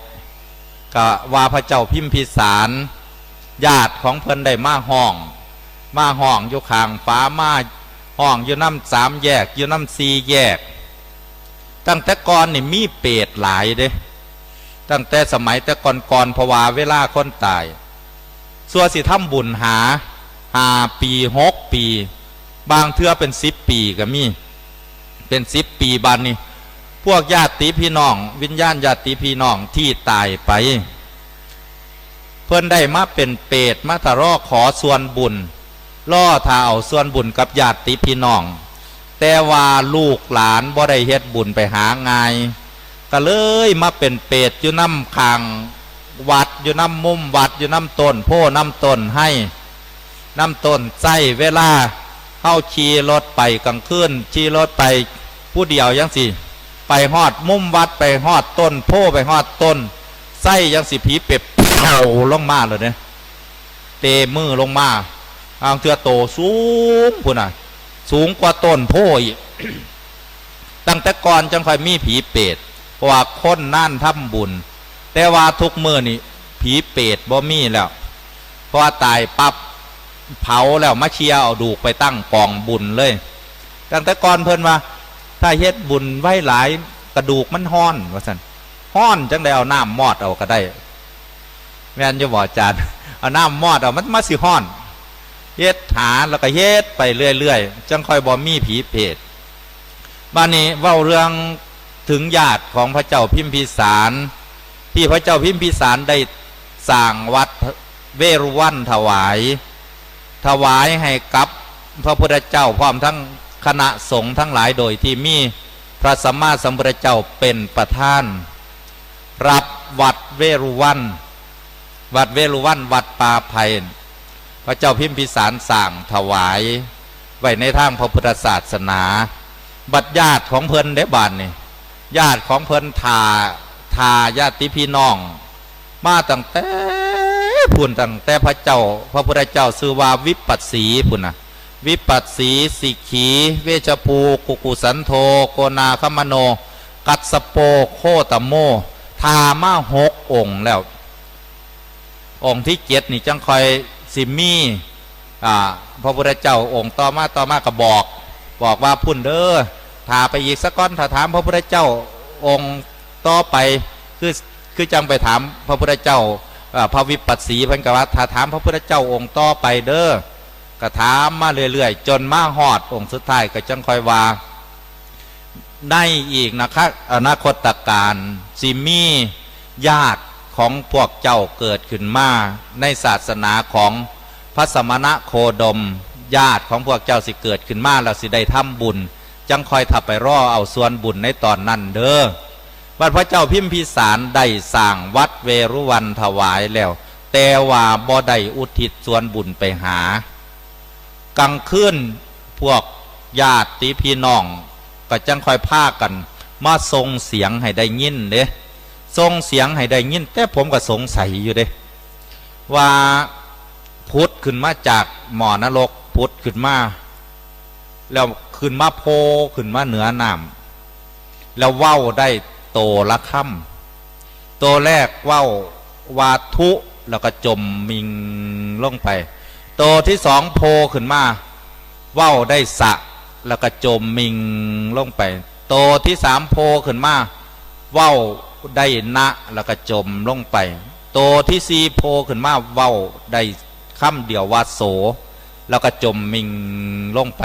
ก็ว่าพระเจ้าพิมพิสาร ญาติของเพิ่นได้มาฮ้อง มาฮ้องอยู่ข้างฝา มาฮ้องอยู่นำสามแยก อยู่นำสี่แยก ตั้งแต่ก่อนนี่มีเปรตหลายเด้ ตั้งแต่สมัยแต่ก่อนๆ เพราะว่าเวลาคนตาย สั่วสิทำบุญหา ห้าปี หกปี บางเทื่อเป็นสิบปีก็มี เป็นสิบปี บัดนี้ พวกญาติพี่น้อง วิญญาณญาติพี่น้องที่ตายไป เพิ่นได้มาเป็นเปรต มาทะเลาะขอส่วนบุญ รอถ้าเอาส่วนบุญกับญาติพี่น้อง แต่ว่าลูกหลานบ่ได้เฮ็ดบุญไปหาง่าย ก็เลยมาเป็นเปรตอยู่นำข้างวัด อยู่นำมุมวัด อยู่นำต้นโพธิ์ นำต้นไฮ นำต้นไทร เวลาเฮาขี่รถไปกลางคืน ขี่รถไปผู้เดียวจั่งซี้ ไปฮอดมุมวัด ไปฮอดต้นโพธิ์ ไปฮอดต้นไทรจั่งซี้ ผีเปรตเผาลงมาเลยเด้ เตะมือลงมา บางเทื่อโตสูงพุ้นน่ะ สูงกว่าต้นโพธิ์อีก ตั้งแต่ก่อนจั่งค่อยมีผีเปรต เพราะว่าคนนานทำบุญ แต่ว่าทุกมื้อนี่ผีเปรตบ่มีแล้ว เพราะว่าตายปั๊บเผาแล้วมาเคลียร์เอาดูกไปตั้งกองบุญเลย ตั้งแต่ก่อนเพิ่นว่า ถ้าเฮ็ดบุญไว้หลายกระดูกมันฮ้อน ว่าซั่น ฮ้อนจั่งใด๋เอาน้ำมอดเอาก็ได้ แม่นอยู่บ่อาจารย์ เอาน้ำมอดเอา มันมาสิฮ้อน เฮ็ดหาแล้วก็เฮ็ดไปเรื่อยๆ จั่งค่อยบ่มีผีเปรต บัดนี้เว้าเรื่องถึงญาติของพระเจ้าพิมพิสาร ที่พระเจ้าพิมพิสารได้สร้างวัดเวรุวันถวาย ถวายให้กับพระพุทธเจ้าพร้อมทั้งคณะสงฆ์ทั้งหลาย โดยที่มีพระสัมมาสัมพุทธเจ้าเป็นประธาน รับวัดเวรุวัน วัดเวรุวัน วัดป่าไผ่ พระเจ้าพิมพิสารสร้างถวายไว้ในทางพระพุทธศาสนา บัดญาติของเพิ่นเด้บาดนี่ ญาติของเพิ่นถ่า ถ่าญาติพี่น้อง มาตั้งแต่พุ้น ตั้งแต่พระเจ้า พระพุทธเจ้าชื่อว่าวิปัสสีพุ้นน่ะ วิปัสสี สิกขี เวชภู กุกุสันโธ โกนาคมโน กัสสโป โคตโม ถ่ามาหกองค์แล้ว องค์ที่เจ็ดนี่จั่งค่อยสิมี อ่า พระพุทธเจ้าองค์ต่อมา ต่อมาก็บอก บอกว่าพุ้นเด้อ ถ่าไปอีกสักก้อน ถ้าถามพระพุทธเจ้าองค์ต่อไป คือ คือจั่งไปถามพระพุทธเจ้า เอ่อ พระวิปัสสี เพิ่นก็ว่า ถ้าถามพระพุทธเจ้าองค์ต่อไปเด้อ ก็ถามมาเรื่อยๆ จนมาฮอดองค์สุดท้าย ก็จั่งค่อยว่า ในอีกนะคะ อนาคตกาลสิมีญาติของพวกเจ้าเกิดขึ้นมา ในศาสนาของพระสมณโคดม ญาติของพวกเจ้าสิเกิดขึ้นมา แล้วสิได้ทำบุญ จั่งค่อยถ้าไปรอเอาส่วนบุญในตอนนั้นเด้อ บัดพระเจ้าพิมพิสารได้สร้างวัดเวรุวันถวายแล้ว แต่ว่าบ่ได้อุทิศส่วนบุญไปหา กลางคืนพวกญาติพี่น้องก็จั่งค่อยพากันมาส่งเสียงให้ได้ยินเด้ ส่งเสียงให้ได้ยิน แต่ผมก็สงสัยอยู่เด้ ว่าผุดขึ้นมาจากหม้อนรก ผุดขึ้นมา แล้วขึ้นมาโผล่ขึ้นมาเหนือน้ำ แล้วเว้าได้โตละคำ โตแรกเว้าว่าทุ แล้วก็จมมิงลงไป โตที่สองโผล่ขึ้นมา เว้าได้สะ แล้วก็จมมิงลงไป โตที่สามโผล่ขึ้นมา เว้าได้นะ แล้วก็จมลงไป โตที่สี่โผล่ขึ้นมาเว้าได้คำเดียวว่าโส แล้วก็จมมิงลงไป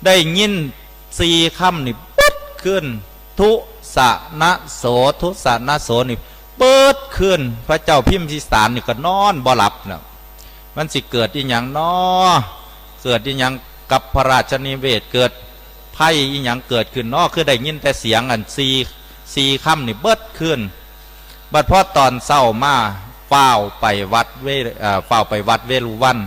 ได้ยินสี่คำนี่ปึ๊ดขึ้น ทุสะนะโส ทุสะนะโสนี่ปึ๊ดขึ้น พระเจ้าพิมพิสารนี่ก็นอนบ่หลับนะ มันสิเกิดอีหยังน้อ เกิดอีหยังกับพระราชนิเวศน์ เกิดภัยอีหยังเกิดขึ้นน้อ คือได้ยินแต่เสียงอันสี่ สี่คำนี่เบิดขึ้น บัดพอตอนเช้ามาฟ้าวไปวัดเว เอ่อ ฟ้าวไปวัดเวรุวัน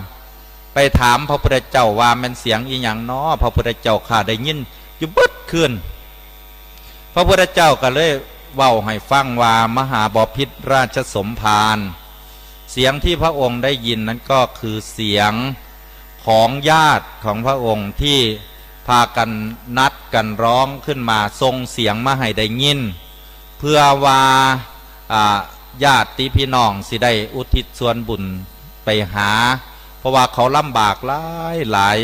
ไปถามพระพุทธเจ้าว่าแม่นเสียงอีหยังน้อ พระพุทธเจ้าข้าได้ยินอยู่เบิดคืน พระพุทธเจ้าก็เลยเว้าให้ฟังว่ามหาบพิตรราชสมภาร เสียงที่พระองค์ได้ยินนั้นก็คือเสียงของญาติของพระองค์ที่พากันนัดกันร้องขึ้นมาส่งเสียงมาให้ได้ยิน เพื่อว่า อ่า ญาติพี่น้องสิได้อุทิศส่วนบุญไปหา เพราะว่าเขาลำบากหลายหลาย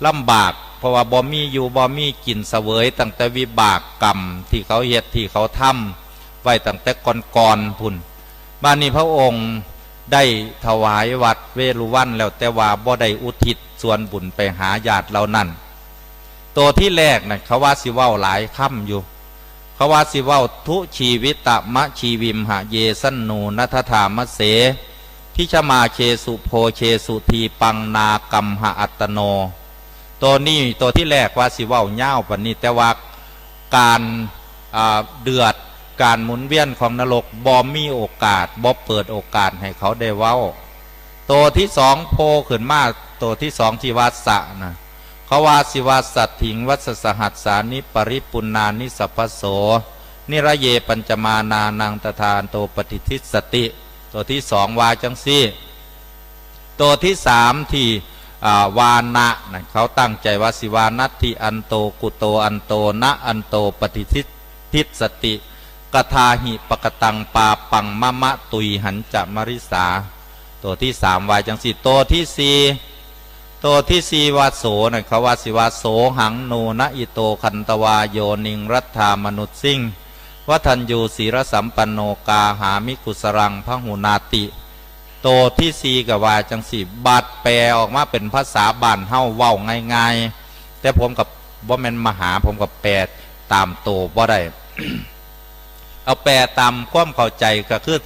ลำบาก เพราะว่าบ่มีอยู่บ่มีกินเสวยตั้งแต่วิบากกรรมที่เขาเฮ็ดที่เขาทำไว้ตั้งแต่ก่อนๆ พุ้น บัดนี้พระองค์ได้ถวายวัดเวรุวันแล้ว แต่ว่าบ่ได้อุทิศส่วนบุญไปหาญาติเหล่านั้น โตที่แรกน่ะเขาว่าสิเว้าหลายคำอยู่ เขาว่าสิเว้า ทุชีวิตมะชีวิมหะเยสันนูนัทธามะเส ทิชมาเคสุโพเคสุทีปังนากัมหะอัตโน ตัวนี้ตัวที่แรกว่าสิเว้ายาวปานนี้ แต่ว่าการ อ่า เดือด การหมุนเวียนของนรกบ่มีโอกาส บ่เปิดโอกาสให้เขาได้เว้า ตัวที่สองโผล่ขึ้นมา ตัวที่สองที่ว่าสะนะ เขาว่าสิว่าสัตถิงวัสสหัสสานิปริปุณณานิสัพพโส นิระเยปัญจมานานังตทานโตปฏิทิสสติ ตัวที่สองว่าจังซี่ ตัวที่สามที่ อ่า วานะนะ เขาตั้งใจว่าสิวานัตถิอันโตกุโตอันโตนะอันโตปฏิทิสสติกทาหิปกตังปาปังมะมะตุยหันจะมริสา ตัวที่สามว่าจังซี่ ตัวที่สี่ ตัวที่สี่ว่าโสนะ เขาว่าสิว่าโสหังโนนะอิโตคันตวาโยนิงรัตถามนุสสิงวัฒนยูศีรสัมปันโนกาหามิกุสรังพหุนาติ ตัวที่สี่ก็ว่าจังซี่ บัดแปลออกมาเป็นภาษาบ้านเฮาเว้าง่ายๆ แต่ผมกับบ่แม่นมหา ผมกับแปลตามโตบ่ได้ เอาแปลตามความเข้าใจก็คือ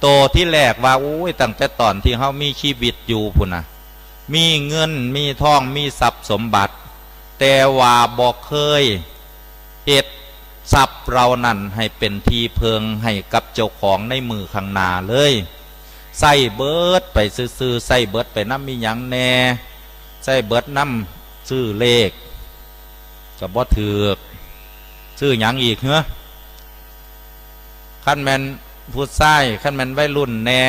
โตที่แรกว่า โอ้ย ตั้งแต่ตอนที่เฮามีชีวิตอยู่พุ้นนะ มีเงิน มีทอง มีทรัพย์สมบัติ แต่ว่าบ่เคยเฮ็ดทรัพย์เหล่านั้นให้เป็นที่เพิ่งให้กับเจ้าของในมื้อข้างหน้าเลย ใช้เบิดไปซื่อๆ ใช้เบิดไปนำอีหยังแน่ ใช้เบิดนำซื้อเลข ก็บ่ถืก ซื้อหยังอีกเหรอ คันแม่นผู้ชาย คันแม่นวัยรุ่นแน่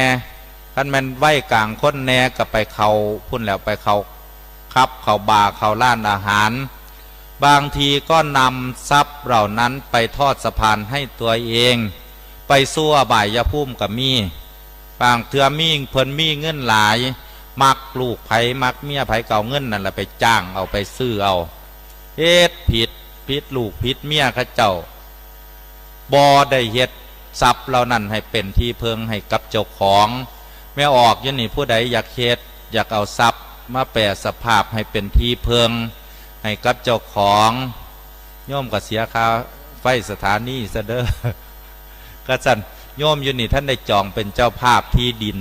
คันแม่นวัยกลางคนแน่ ก็ไปเข้าพุ้นแล้ว ไปเข้าผับ เข้าบาร์ เข้าร้านอาหาร บางทีก็นำทรัพย์เหล่านั้นไปทอดสะพานให้ตัวเอง ไปสู่อบายภูมิก็มี บางเทื่อมี เพิ่นมีเงินหลาย มักลูกไผ มักเมียไผ ก็เอาเงินนั่นล่ะไปจ้างเอา ไปซื้อเอา เฮ็ดผิด ผิดลูกผิดเมียเขาเจ้า บ่ได้เฮ็ดทรัพย์เหล่านั้นให้เป็นที่เพิ่งให้กับเจ้าของ แม่ออกอยู่นี่ ผู้ใดอยากเฮ็ด อยากเอาทรัพย์มาแปรสภาพให้เป็นที่เพิ่งให้กับเจ้าของ โยมก็เสียค่าไฟสถานีซะเด้อ ก็ซั่น โยมอยู่นี่ท่านได้จองเป็นเจ้าภาพที่ดิน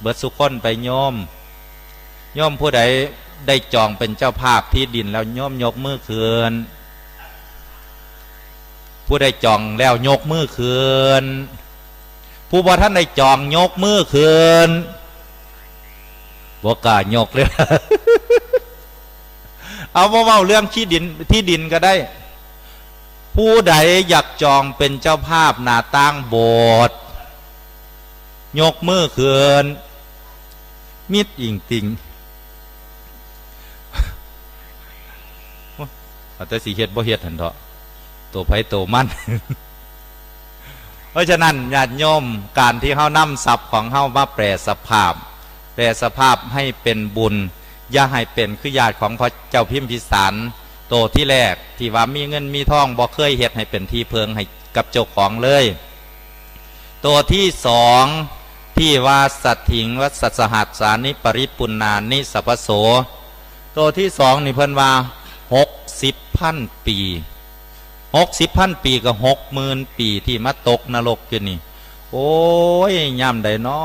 เบิดสุคนไปโยม โยมผู้ใดได้จองเป็นเจ้าภาพที่ดินแล้ว โยมยกมือขึ้น เท ผู้ได้จองแล้วยกมือขึ้น ผู้บ่ทันได้จองยกมือขึ้น บ่กล้ายกเลย เอา บ่เว้าเรื่องที่ดิน ที่ดินก็ได้ ผู้ใดอยากจองเป็นเจ้าภาพหน้าต่างโบสถ์ ยกมือขึ้น มิดอิงติง เอาแต่สิเฮ็ดบ่เฮ็ดหั่นเถาะ ตัวไผตัวมัน เพราะฉะนั้นญาติโยม การที่เฮานำทรัพย์ของเฮามาแปรสภาพ แปรสภาพให้เป็นบุญ อย่าให้เป็นคือญาติของพระเจ้าพิมพิสาร โตที่แรกที่ว่ามีเงินมีทองบ่เคยเฮ็ดให้เป็นที่เพิ่งให้กับเจ้าของเลย โตที่สองที่ว่าสัตถิงวัสสหัสสานิปริปุณณานิสัพพโส โตที่สองนี่เพิ่นว่าหกสิบพันปี หกสิบพันปีกับหกหมื่นปีที่มาตกนรกอยู่นี่ โอ้ย ยามใดน้อ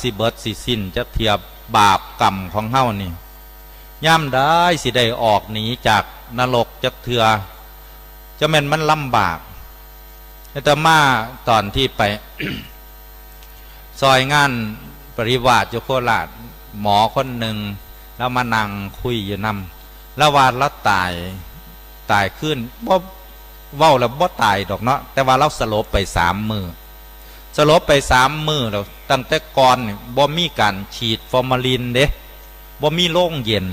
สิเบิดสิสิ้นจักเทื่อบาปกรรมของเฮานี่ ยามใดสิได้ออกหนีจากนรกจักเทื่อ จะแม่นมันลำบาก อาตมาตอนที่ไป ซอยงานปริวาสอยู่โคราช หมอคนหนึ่ง แล้วมานั่งคุยอยู่นำ แล้วว่าเราตาย ตายขึ้น บ่ เว้าแล้วบ่ตายดอกเนาะ แต่ว่าเราสลบไปสามมื้อ สลบไปสามมื้อแล้ว ตั้งแต่ก่อนนี่บ่มีการฉีดฟอร์มาลินเด้ บ่มีโรงเย็น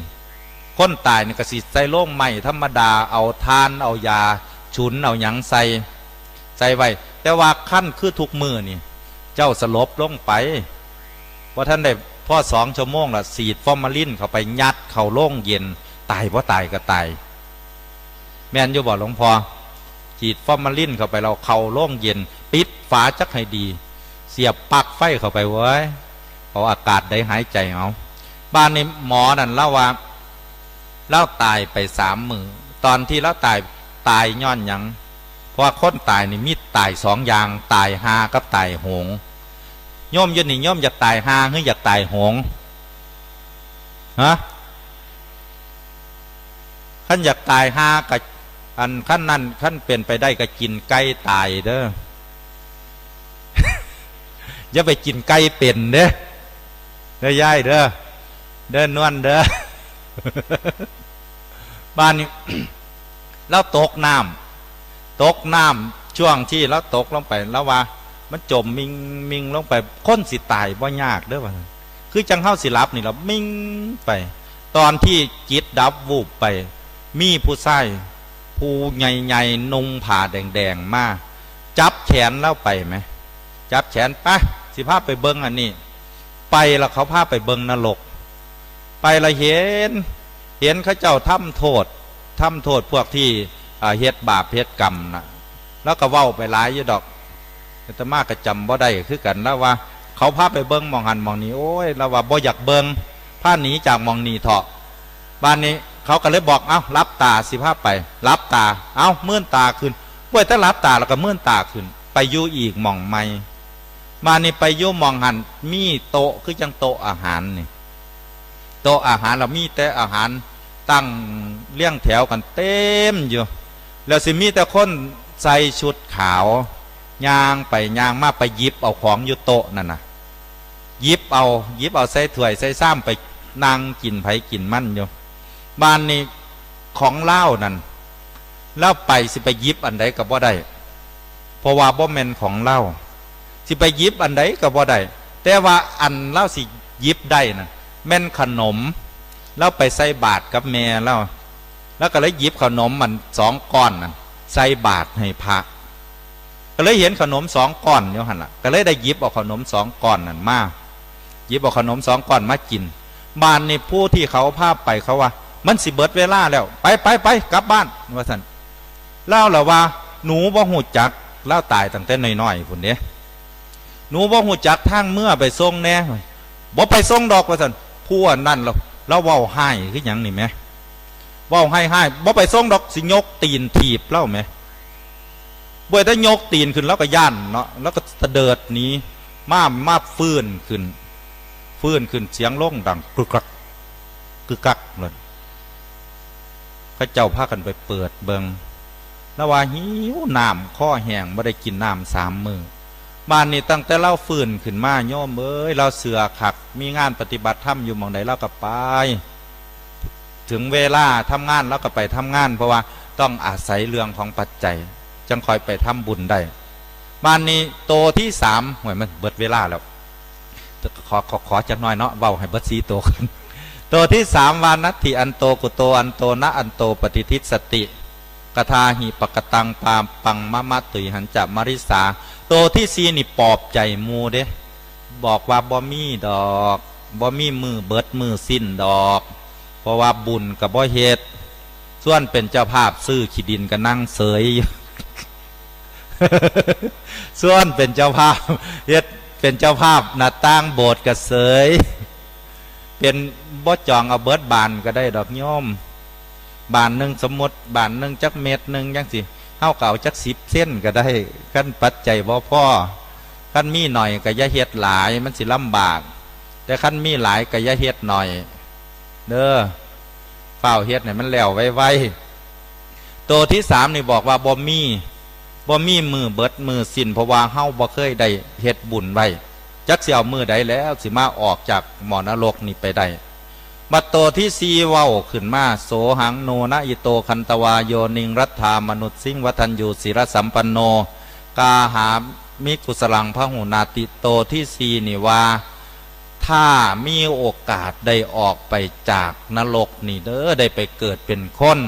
คนตายนี่ก็สิใส่โรงไม้ธรรมดา เอาถ่าน เอายาฉุน เอาหยังใส่ ใส่ไว้ แต่ว่าคันคือทุกมื้อนี่ เจ้าสลบลงไป บ่ทันได้พอสองชั่วโมงละ ฉีดฟอร์มาลินเข้าไป ยัดเข้าโรงเย็น ตายบ่ตายก็ตาย แม่นอยู่บ่หลวงพ่อ ฉีดฟอร์มาลินเข้าไป เราเข้าโรงเย็น ปิดฝาจักให้ดี เสียบปลั๊กไฟเข้าไปเว้ย เอาอากาศใดหายใจเอา บ้านนี้หมอนั่นเล่าว่า เล่าตายไปสามมื้อ ตอนที่เล่าตาย ตายย้อนหยัง เพราะว่าคนตายนี่มีตายสองอย่าง ตายห่ากับตายโหง โยมอยู่นี่โยมอยากตายห่าหรืออยากตายโหง ฮะ คันอยากตายห่าก็ อันคันนั้น คันเป็นไปได้ก็กินไก่ตายเด้อ อย่าไปกินไก่เป็นเด้อ เด้อยายเด้อ เด้อนวลเด้อ บ้านนี้ แล้วตกน้ำ ตกน้ำ ช่วงที่เราตกลงไป แล้วว่ามันจมมิงมิงลงไป คนสิตายบ่ยากเด้อว่า คือจังเฮาสิหลับนี่ล่ะ มิงไป ตอนที่จิตดับวูบไป มีผู้ชาย ผู้ใหญ่ๆ นุ่งผ้าแดงๆ มา จับแขนเราไปไหม จับแขน ไป สิพาไปเบิ่งอันนี้ ไปแล้วเขาพาไปเบิ่งนรก ไปแล้วเห็น เห็นเขาเจ้าทำโทษ ทำโทษพวกที่ อ่า เฮ็ดบาปเฮ็ดกรรมน่ะ แล้วก็เว้าไปหลายอยู่ดอก อาตมาก็จำบ่ได้คือกัน แล้วว่าเขาพาไปเบิ่งหม่องหั้นหม่องนี้ โอ้ย แล้วว่าบ่อยากเบิ่ง พาหนีจากหม่องนี้เถาะ บ้านนี้เขาก็เลยบอก เอ้า หลับตาสิพาไป หลับตา เอ้า มืนตาขึ้น เว้ย แต่หลับตาแล้วก็มืนตาขึ้น ไปอยู่อีกหม่องใหม่ บ้านนี้ไปอยู่หม่องหั้น มีโต๊ะคือจังโต๊ะอาหารนี่ โต๊ะอาหารเรามีแต่อาหารตั้งเรียงแถวกันเต็มอยู่ แล้วสิมีแต่คนใส่ชุดขาว ย่างไปย่างมา ไปหยิบเอาของอยู่โต๊ะนั่นน่ะ หยิบเอา หยิบเอาใส่ถ้วยใส่ชามไปนั่งกินไผกินมันอยู่ บ้านนี้ของลาวนั่น ลาวไปสิไปหยิบอันใดก็บ่ได้ เพราะว่าบ่แม่นของลาว สิไปหยิบอันใดก็บ่ได้ แต่ว่าอันลาวสิหยิบได้น่ะ แม่นขนม ลาวไปใส่บาตรกับแม่ลาว ลาวก็เลยหยิบขนมมันสองก้อนนั่น ใส่บาตรให้พระ ก็เลยเห็นขนมสองก้อนอยู่หั่นล่ะ ก็เลยได้หยิบเอาขนมสองก้อนนั่นมา หยิบเอาขนมสองก้อนมากิน บ้านนี้ผู้ที่เขาพาไปเขาว่า มันสิเบิดเวลาแล้ว ไปไปไปกลับบ้าน ว่าซั่น ลาวละว่า หนูบ่ฮู้จัก ลาวตายตั้งแต่น้อยๆ พุ้นเด้ หนูบ่ฮู้จักทางเมือ ไปส่งแหน่ บ่ไปส่งดอก ว่าซั่น ผู้อันนั้นลาว ลาวเว้าฮ้ายคือหยังนี่แหม เว้าฮ้ายๆ บ่ไปส่งดอก สิยกตีนถีบลาวแหม บ่ได้ยกตีนขึ้น ลาวก็ย้านเนาะ ลาวก็สะเดิดหนี มา มาฟื้นขึ้น ฟื้นขึ้น เสียงลงดังกึกกัก กึกกักเลย เขาเจ้าพากันไปเปิดเบิ่ง ลาวว่าหิวน้ำ คอแห้ง บ่ได้กินน้ำสามมื้อ บาดนี้ตั้งแต่ลาวฟื้นขึ้นมา โยมเอ๋ย ลาวเชื่อคัก มีงานปฏิบัติธรรมอยู่หม่องใดลาวก็ไป ถึงเวลาทำงานลาวก็ไปทำงาน เพราะว่าต้องอาศัยเรื่องของปัจจัย จั่งค่อยไปทำบุญได้ บาดนี้โตที่สาม โอ้ย มันเบิดเวลาแล้ว ขอ ขอ ขอจักหน่อยเนาะ เว้าให้เบิดสี่โตก่อน โตที่สามว่า นัตถิอันโตกุโตอันโตนะอันโตปฏิทิสสติ กทาหิปกตังปาปังมะมะตุยหันจะมะริสา โตที่สี่นี่ปลอบใจหมู่เด้ บอกว่าบ่มีดอก บ่มีมื้อเบิดมื้อสิ้นดอก เพราะว่าบุญก็บ่เฮ็ด ชวนเป็นเจ้าภาพซื้อขี้ดินก็นั่งเสยอยู่ ชวนเป็นเจ้าภาพ เฮ็ดเป็นเจ้าภาพหน้าต่างโบสถ์ก็เสย เป็น บ่จองเอาเบิดบานก็ได้ดอกโยม บานหนึ่ง สมมุติบานหนึ่งจักเมตรหนึ่งจั่งซี้ เฮาก็เอาจักสิบเซนก็ได้ คันปัจจัยบ่พอ คันมีหน่อยก็อย่าเฮ็ดหลาย มันสิลำบาก แต่คันมีหลายก็อย่าเฮ็ดหน่อย เด้อ ฟ้าวเฮ็ดให้มันแล้วไวๆ โตที่สามนี่บอกว่าบ่มี บ่มีมื้อเบิดมื้อสิ้น เพราะว่าเฮาบ่เคยได้เฮ็ดบุญไว้ จักสิเอามื้อใดแล้วสิมาออกจากหม้อนรกนี่ไปได้ บัดโตที่สี่เว้าขึ้นมา โสหัง โนนะอิโต คันตวา โยนิง รัตถามนุสสิง วัฒทัญญู สีลสัมปันโน กาหามิกุสลัง พหุนาติ โตที่สี่นี่ว่า ถ้ามีโอกาสได้ออกไปจากนรกนี่เด้อ ได้ไปเกิดเป็นคน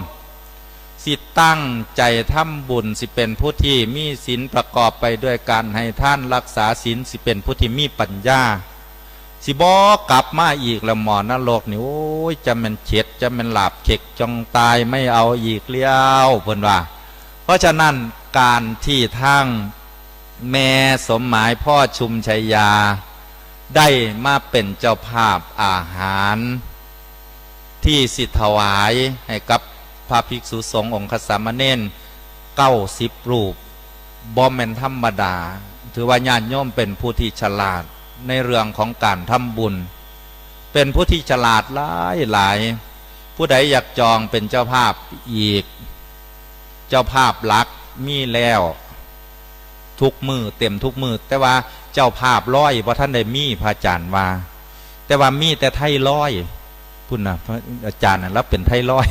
สิตั้งใจทำบุญ สิเป็นผู้ที่มีศีลประกอบไปด้วยการให้ทานรักษาศีล สิเป็นผู้ที่มีปัญญา สิบ่กลับมาอีกแล้ว หม้อนรกนี่ โอ้ย จะแม่นเข็ด จะแม่นหลาบเข็ก จงตายไม่เอาอีกแล้ว เพิ่นว่า เพราะฉะนั้นการที่ทางแม่สมหมาย พ่อชุมชัยยา ได้มาเป็นเจ้าภาพอาหาร ที่สิถวายให้กับพระภิกษุสงฆ์องคสามเณรเก้าสิบรูป บ่แม่นธรรมดา ถือว่าญาติโยมเป็นผู้ที่ฉลาดในเรื่องของการทำบุญ เป็นผู้ที่ฉลาดหลายหลาย ผู้ใดอยากจองเป็นเจ้าภาพอีก เจ้าภาพหลักมีแล้ว ทุกมื้อ เต็มทุกมื้อ แต่ว่าเจ้าภาพร้อยบ่ทันได้มี พระอาจารย์ว่า แต่ว่ามีแต่ไทร้อย พุ้นน่ะ พระอาจารย์น่ะ ลาวเป็นไทร้อย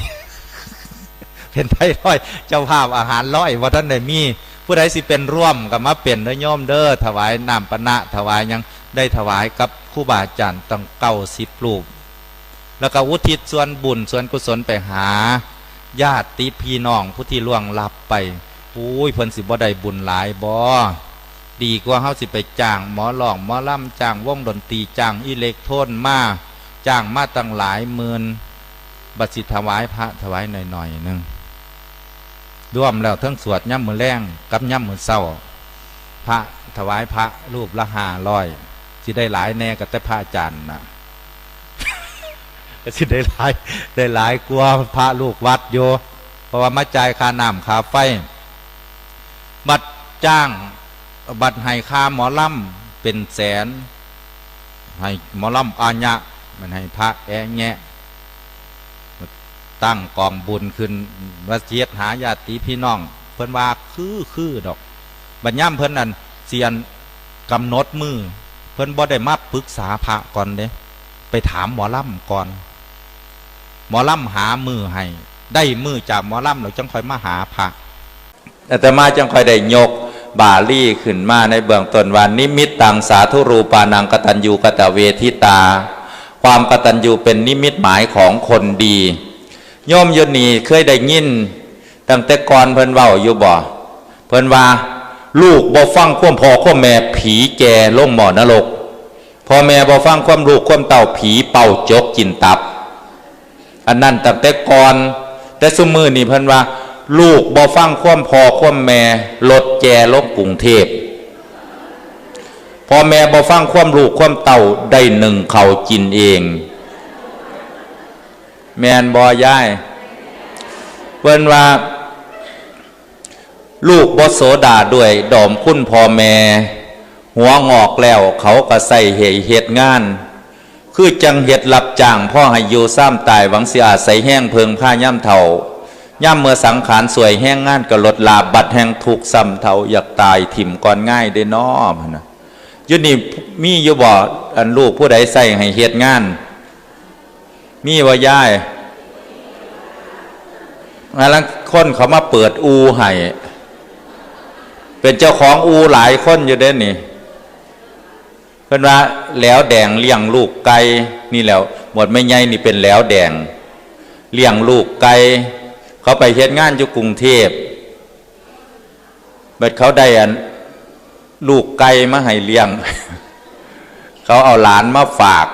เป็นไทร้อย เจ้าภาพอาหารร้อยบ่ทันได้มี ผู้ใดสิเป็นร่วมก็มาเป็นเด้อโยมเด้อ ถวายน้ำปานะ ถวายหยัง ได้ถวายกับครูบาอาจารย์ตั้งเก้าสิบรูป แล้วก็อุทิศส่วนบุญส่วนกุศลไปหาญาติพี่น้องผู้ที่ล่วงลับไป โอ้ย เพิ่นสิบ่ได้บุญหลายบ่ ดีกว่าเฮาสิไปจ้างหมอร้องหมอลำ จ้างวงดนตรี จ้างอิเล็กโทรนมา จ้างมาตั้งหลายหมื่น บัดสิถวายพระถวายหน่อยๆ หนึ่ง รวมแล้วทั้งสวดยามมื้อแลงกับยามมื้อเช้า พระถวายพระรูปละห้าร้อย สิได้หลายแน่ก็แต่พระอาจารย์น่ะ ก็สิได้หลาย ได้หลายกว่าพระลูกวัดอยู่ เพราะว่ามาจ่ายค่าน้ำค่าไฟ บัดจ้าง บัดให้ค่าหมอลำเป็นแสน ให้หมอลำอาญะ มันให้พระแอะแงะ ตั้งกองบุญขึ้น ว่าสิเฮ็ดหาญาติพี่น้อง เพิ่นว่าคือ คือดอก บัดยามเพิ่นนั่น เสียนกำหนดมื้อ เพิ่นบ่ได้มาปรึกษาพระก่อนเด้ ไปถามหมอลำก่อน หมอลำหามื้อให้ ได้มื้อจากหมอลำแล้วจั่งค่อยมาหาพระ อาตมาจั่งค่อยได้ยกบาลีขึ้นมาในเบื้องต้นว่า นิมิตตังสาธุรูปานังกตัญญูกตเวทิตา ความกตัญญูเป็นนิมิตหมายของคนดี โยมอยู่นี่เคยได้ยินตั้งแต่ก่อนเพิ่นเว้าอยู่บ่ เพิ่นว่า ลูกบ่ฟังความพ่อความแม่ ผีแก่ลงหม้อนรก พ่อแม่บ่ฟังความลูกความเต้า ผีเป่าจกกินตับ อันนั้นตั้งแต่ก่อน แต่ซุมื้อนี้เพิ่นว่า ลูกบ่ฟังความพ่อความแม่ รถแก่ลงกรุงเทพฯ พ่อแม่บ่ฟังความลูกความเต้า ได้นึ่งข้าวกินเอง แม่นบ่ยาย เพิ่นว่า ลูกบ่โสดาด้วยดอมคุณพ่อแม่ หัวงอกแล้วเขาก็ใส่ให้เฮ็ดงาน คือจั่งเฮ็ดรับจ้างพอให้อยู่ซามตาย หวังสิอาศัยแฮงเพิ่งพายามเฒ่า ย่ำเมื่อสังขารสวยแฮงงานก็ลดลา บัดแฮงทุกข์ซ้ำเฒ่า อยากตายถิ่มก่อนง่ายเด้น้อ หั่นนะ อยู่นี่มีอยู่บ่ อันลูกผู้ใดใส่ให้เฮ็ดงาน มีบ่ยาย อ่า ลางคนเขามาเปิดอู่ให้ เป็นเจ้าของอู่หลายคนอยู่เด้นี่ เพิ่นว่าแหลวแดงเลี้ยงลูกไก่ นี่แหล้ว หมวดแม่ใหญ่นี่เป็นแหลวแดง เลี้ยงลูกไก่ เขาไปเฮ็ดงานอยู่กรุงเทพฯ บัดเขาได้อันลูกไก่มาให้เลี้ยง เขาเอาหลานมาฝาก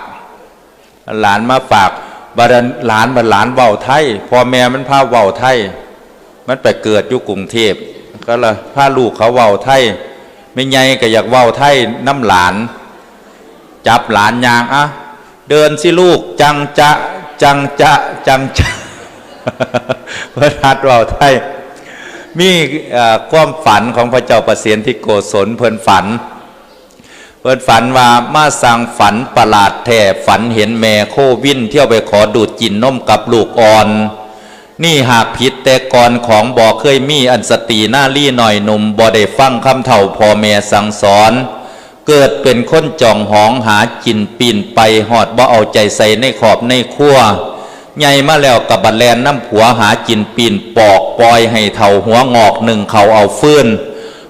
หลานมาฝาก บัดนั้นหลาน บัดหลานเว้าไทย พ่อแม่มันพาเว้าไทย มันไปเกิดอยู่กรุงเทพฯ ก็เลยพาลูกเขาเว้าไทย แม่ใหญ่ก็อยากเว้าไทยนำหลาน จับหลานย่าง อ่ะ เดินสิลูก จังจะ จังจะ จังจะ เพิ่นหัดเว้าไทย มี เอ่อ ความฝันของพระเจ้าประสิทธิโกศล เพิ่นฝัน เพิ่นฝันว่ามาสั่งฝันประหลาดแท้ ฝันเห็นแม่โควินเที่ยวไปขอดูดกินนมกับลูกอ่อน นี่หากผิดแต่ก่อนของบ่เคยมี อันสตรีนารีน้อยหนุ่มบ่ได้ฟังคำเฒ่าพ่อแม่สั่งสอน เกิดเป็นคนจ่องหองหากินปีนไป ฮอดบ่เอาใจใส่ในครอบในครัว ใหญ่มาแล้วก็บัดแล่นนำผัวหากินปีนปอก ปล่อยให้เฒ่าหัวงอกนึ่งข้าวเอาฟืน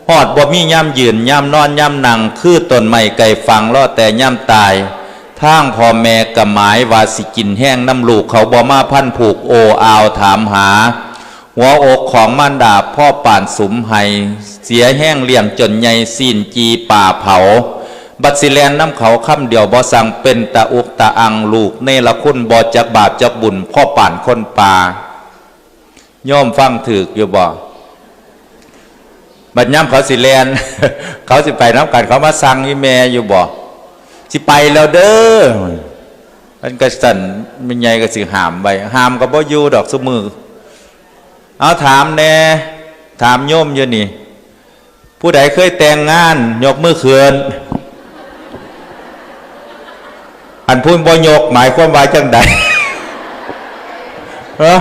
ฮอดบ่มียามยืนยามนอนยามนั่ง คือต้นไม้ไกลฝั่งรอแต่ยามตาย ทางพ่อแม่ก็หมายว่าสิกินแฮงนำลูก เขาบ่มาพันผูกโออาวถามหา หัวอกของมารดาพ่อปานสุมไห้ เสียแฮงเลี้ยงจนใหญ่ซี้นจีป่าเผา บัดสิแล่นนำเขาคำเดียวบ่สั่ง เป็นตาอุกตาอัง ลูกเนรคุณบ่จักบาปจักบุญ พ่อปานคนป่า โยมฟังถูกอยู่บ่ บัดยามเขาสิแล่น เขาสิไปนำกัน เขามาสั่งอีแม่อยู่บ่ สิไปแล้วเด้อ มันก็สั่น แม่ใหญ่ก็สิห้ามไว้ ห้ามก็บ่อยู่ดอกซุมื้อ เอาถามแน่ ถามโยมอยู่นี่ ผู้ใดเคยแต่งงาน ยกมือขึ้น อันผู้บ่ยกหมายความว่าจังใด เอ้อ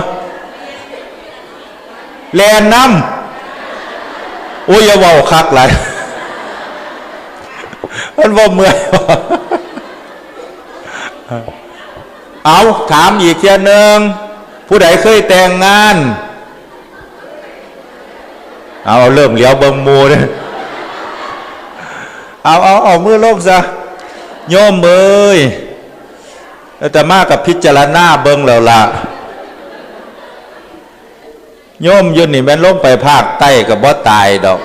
แล่นนำ โอ้ย อย่าเว้าคักหลาย มันบ่เมื่อย เอา ถามอีกเทื่อหนึ่ง ผู้ใดเคยแต่งงาน เอา เริ่มเหลียวเบิ่งหมู่เด้อ เอา เอา เอามือลงซะ โยมเอ้ย อาตมาก็พิจารณาเบิ่งแล้วล่ะ โยมอยู่นี่แม่นลงไปภาคใต้ก็บ่ตายดอก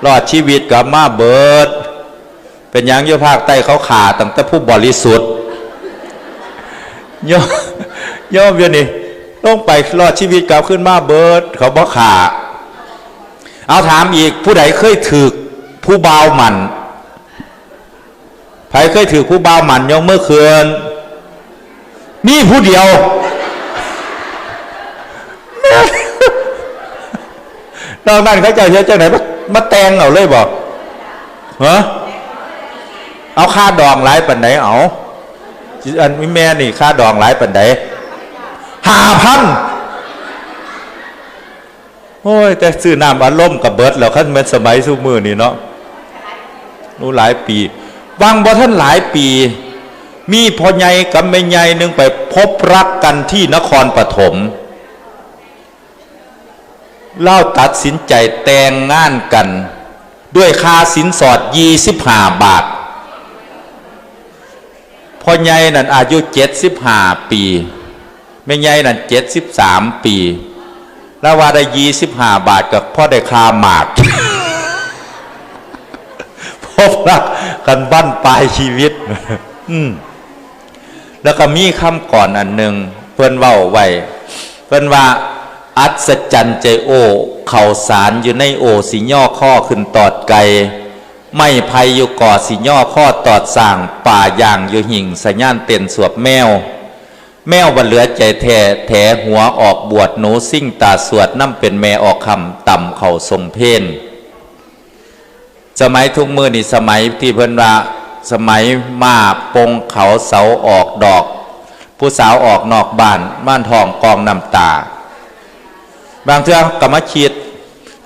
รอดชีวิตกลับมาเบิด เป็นหยังอยู่ภาคใต้เขาฆ่าตั้งแต่ผู้บริสุทธิ์ โยม โยมอยู่นี่ ลงไปรอดชีวิตกลับขึ้นมาเบิด เขาบ่ฆ่า เอาถามอีก ผู้ใดเคยถืกผู้บ่าวหมั่น ไผเคยถืกผู้บ่าวหมั่นยกมือขึ้น มีผู้เดียว นอกนั้นเขาเจ้าเฮ็ดจังได๋ มา มาแต่งเอาเลยบ่ ฮะ เอาค่าดองหลายปานใด เอา อันแม่นี่ค่าดองหลายปานใด ห้าพัน โอ้ย แต่ซื้อน้ำอัดลมก็เบิดแล้ว คันแม่นสมัยซุมื้อนี้เนาะ โอ้ หลายปี หว่างบ่ทันหลายปี มีพ่อใหญ่กับแม่ใหญ่หนึ่งไปพบรักกันที่นครปฐม ลาวตัดสินใจแต่งงานกัน ด้วยค่าสินสอดยี่สิบห้าบาท พ่อใหญ่นั่นอายุเจ็ดสิบห้าปี แม่ใหญ่นั่นเจ็ดสิบสามปี ลาวว่าได้ยี่สิบห้าบาทก็พอได้ค่าหมาก พบรักกันบั้นปลายชีวิต อืม แล้วก็มีคำกลอนอันหนึ่ง เพิ่นเว้าไว้ เพิ่นว่า อัศจรรย์ใจโอ้ ข้าวสารอยู่ในโอ่สิย่อคอขึ้นตอดไก่ ไม้ไผ่อยู่ก่อสิย่อคอตอดสร้าง ป่าย่างอยู่หิ่ง สะยานเต้นสวบแมว แมวบ่เหลือใจแท้ แถหัวออกบวช หนูซิ่งตาสวด นำเป็นแม่ออกค่ำ ตำข้าวส่งเพล สมัยทุกมื้อนี่ สมัยที่เพิ่นว่า สมัยม้าปงเขาเสาออกดอก ผู้สาวออกนอกบ้าน มาฮ้องกองน้ำตา บางเทื่อก็มาคิด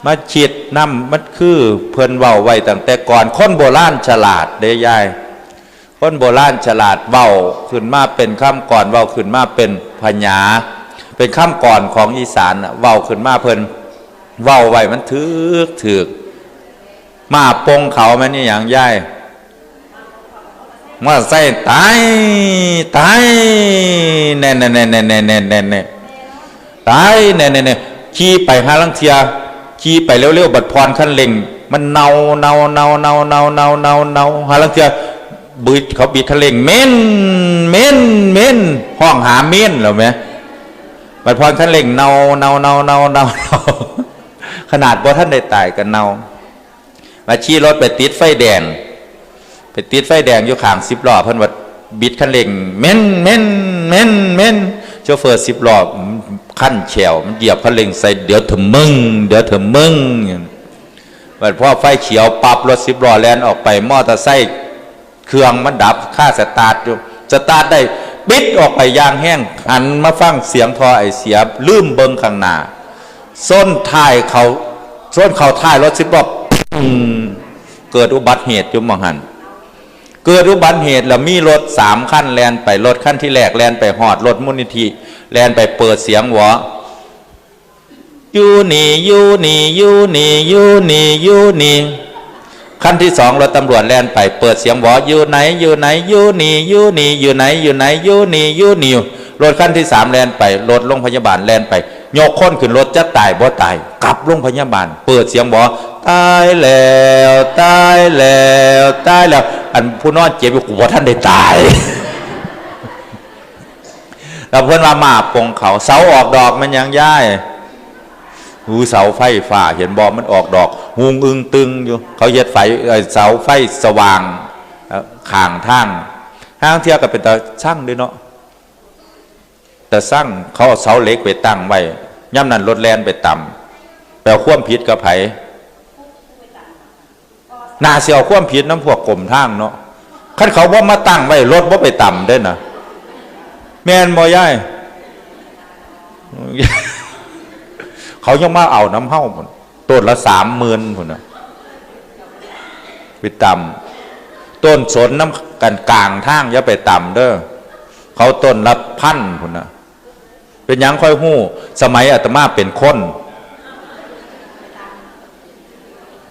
มาคิดนำ มันคือเพิ่นเว้าไว้ตั้งแต่ก่อน คนโบราณฉลาดเด้ยาย คนโบราณฉลาด เว้าขึ้นมาเป็นคำกลอน เว้าขึ้นมาเป็นพญา เป็นคำกลอนของอีสานน่ะ เว้าขึ้นมาเพิ่นเว้าไว้มันถืกถืก ม้าป่งเขาแม่นอีหยังยาย มอเตอร์ไซค์ตาย ตาย แน่ๆๆๆๆๆๆ ตาย แน่ๆๆๆ ขี่ไปหาลางเทื่อ ขี่ไปเร็วๆ บัดผ่อนคันเร่ง มันเนา เนา เนา เนา หาลางเทื่อ บิด เขาบิดคันเร่ง เหม็น เหม็น เหม็น ฮ้องหาเมนแล้วแหม บัดผ่อนคันเร่ง เนา เนา ขนาดบ่ทันได้ตายก็เนา มาขี่รถไปติดไฟแดง ไปติดไฟแดงอยู่ข้างสิบล้อ เพิ่นว่าบิดคันเร่ง เหม็น เหม็น เหม็น เหม็น โชเฟอร์สิบล้อ คันแข้ว มันเหยียบคันเร่งใส่ เดี๋ยวเถอะมึง เดี๋ยวเถอะมึง บัดพอไฟเขียวปั๊บ รถสิบล้อแล่นออกไป มอเตอร์ไซค์เครื่องมันดับ คาสตาร์ทอยู่ สตาร์ทได้ บิดออกไปอย่างแฮง หันมาฟังเสียงท่อไอเสีย ลืมเบิ่งข้างหน้า ส้นท้ายเขา ส้นเข้าท้ายรถสิบล้อ ปึ้ง เกิดอุบัติเหตุอยู่หม่องหั่น เกิดอุบัติเหตุแล้วมีรถสามคันแล่นไป รถคันที่แรกแล่นไปฮอด รถมูลนิธิแล่นไปเปิดเสียงหวอ อยู่นี่ อยู่นี่ อยู่นี่ อยู่นี่ อยู่นี่ คันที่สองรถตำรวจแล่นไป เปิดเสียงหวอ อยู่ไหน อยู่ไหน อยู่นี่ อยู่นี่ อยู่ไหน อยู่ไหน อยู่นี่ อยู่นี่ รถคันที่สามแล่นไป รถโรงพยาบาลแล่นไป ยกคนขึ้นรถ จะตายบ่ตาย กลับโรงพยาบาล เปิดเสียงหวอ ตายแล้ว ตายแล้ว ตายแล้ว อันผู้นอนเจ็บอยู่ กูบ่ทันได้ตาย แล้วเพิ่นว่าม้าป่งเขา เสาออกดอกแม่นหยังยาย หู เสาไฟฟ้า เห็นบ่ มันออกดอก หุงอึงตึงอยู่ เขาเฮ็ดไฟ เอ่อ เสาไฟสว่าง เอ่อ ข้างทาง ห่างเทื่อก็เป็นตาซังเด้เนาะ ตาซัง เขาเอาเสาเหล็กไปตั้งไว้ ยามนั้นรถแล่นไปตำ แปลความผิดกับไผ น่าสิเอาความผิดนำพวกกรมทางเนาะ คันเขาบ่มาตั้งไว้ รถบ่ไปตำเด้น่ะ แม่นบ่ยาย เขายังมาเอานำเฮาพุ้น ต้นละสามหมื่นพุ้นน่ะ ไปตำ ต้นสนนำกันกลางทาง อย่าไปตำเด้อ เขาต้นละพันพุ้นน่ะ เป็นหยังค่อยฮู้ สมัยอาตมาเป็นคน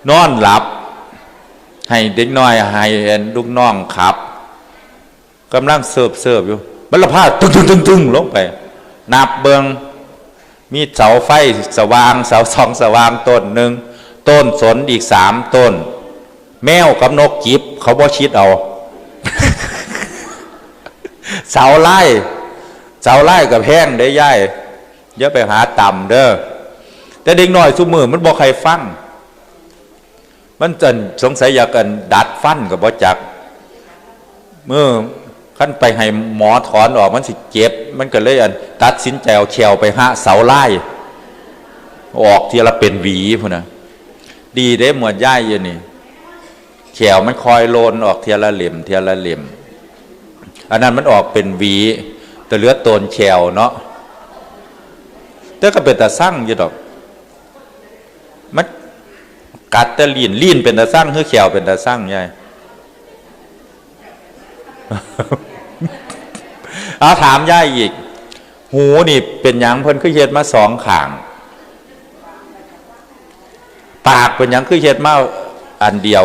นอนหลับ ให้เด็กน้อย ให้ลูกน้องขับ กำลังเสิร์ฟๆ อยู่ มันละพาดตึ้งๆๆๆ ลงไป นับเบิ่ง มีเสาไฟสว่าง เสาส่องสว่างต้นหนึ่ง ต้นสนอีกสามต้น แมวกับนกจิบเขาบ่ชิดเอา เสาไล่ เสาไล่กับแห้งได้ยาย อย่าไปหาตำเด้อ แต่เด็กน้อยซุมื้อมันบ่ใครฟัง มันจั่นสงสัยอยากอันดัดฟันก็บ่จัก เมื่อคันไปให้หมอถอนออกมันสิเจ็บ มันก็เลยอันตัดสินใจเอาแข้วไปหะเสาไล่ ออกเทื่อละเป็นหวีพุ้นน่ะ ดีเด้หมวดยายอยู่นี่ แข้วมันคอยโลนออกเทื่อละเล่ม เทื่อละเล่ม อันนั้นมันออกเป็นหวี แต่เหลือโตนแข้วเนาะ แต่ก็เป็นตาซังอยู่ดอก มันกัดแต่ลิ้น ลิ้นเป็นตาซัง คือแข้วเป็นตาซังยาย เอาถามยายอีก หูนี่เป็นหยังเพิ่นคือเฮ็ดมาสองข้าง ปากเป็นหยังคือเฮ็ดมาอันเดียว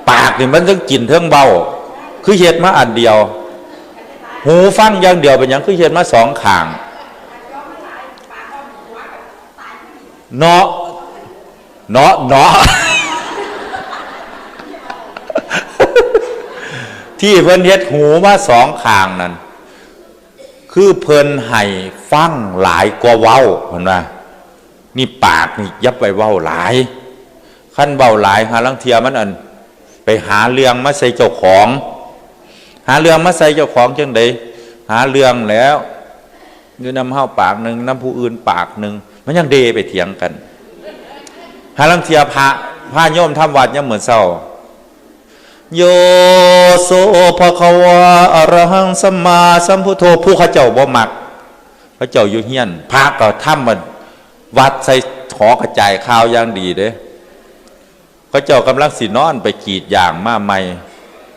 ปากนี่มันทั้งกินทั้งเว้า คือเฮ็ดมาอันเดียว หูฟังอย่างเดียวเป็นหยังคือเฮ็ดมาสองข้าง เนาะ เนาะ เนาะ ที่เพิ่นเฮ็ดหูมาสองข้างนั่น คือเพิ่นให้ฟังหลายกว่าเว้า เพิ่นว่า นี่ปากนี่อย่าไปเว้าหลาย คันเว้าหลายหาลางเทื่อมันอัน ไปหาเรื่องมาใส่เจ้าของ หาเรื่องมาใส่เจ้าของจั่งใด หาเรื่องแล้ว อยู่นำเฮาปากหนึ่ง นำผู้อื่นปากหนึ่ง มันยังเดไปเถียงกัน หาลางเทื่อพระ พระโยมทำวัดยามมื้อเช้า โย โส ภะคะวา อะระหัง สัมมาสัมพุทโธ ผู้เขาเจ้าบ่มัก เขาเจ้าอยู่เฮียน พระก็ทำมัน วัดใส่หอกระจายข่าวอย่างดีเด้ เขาเจ้ากำลังสินอนไปกรีดยางมาใหม่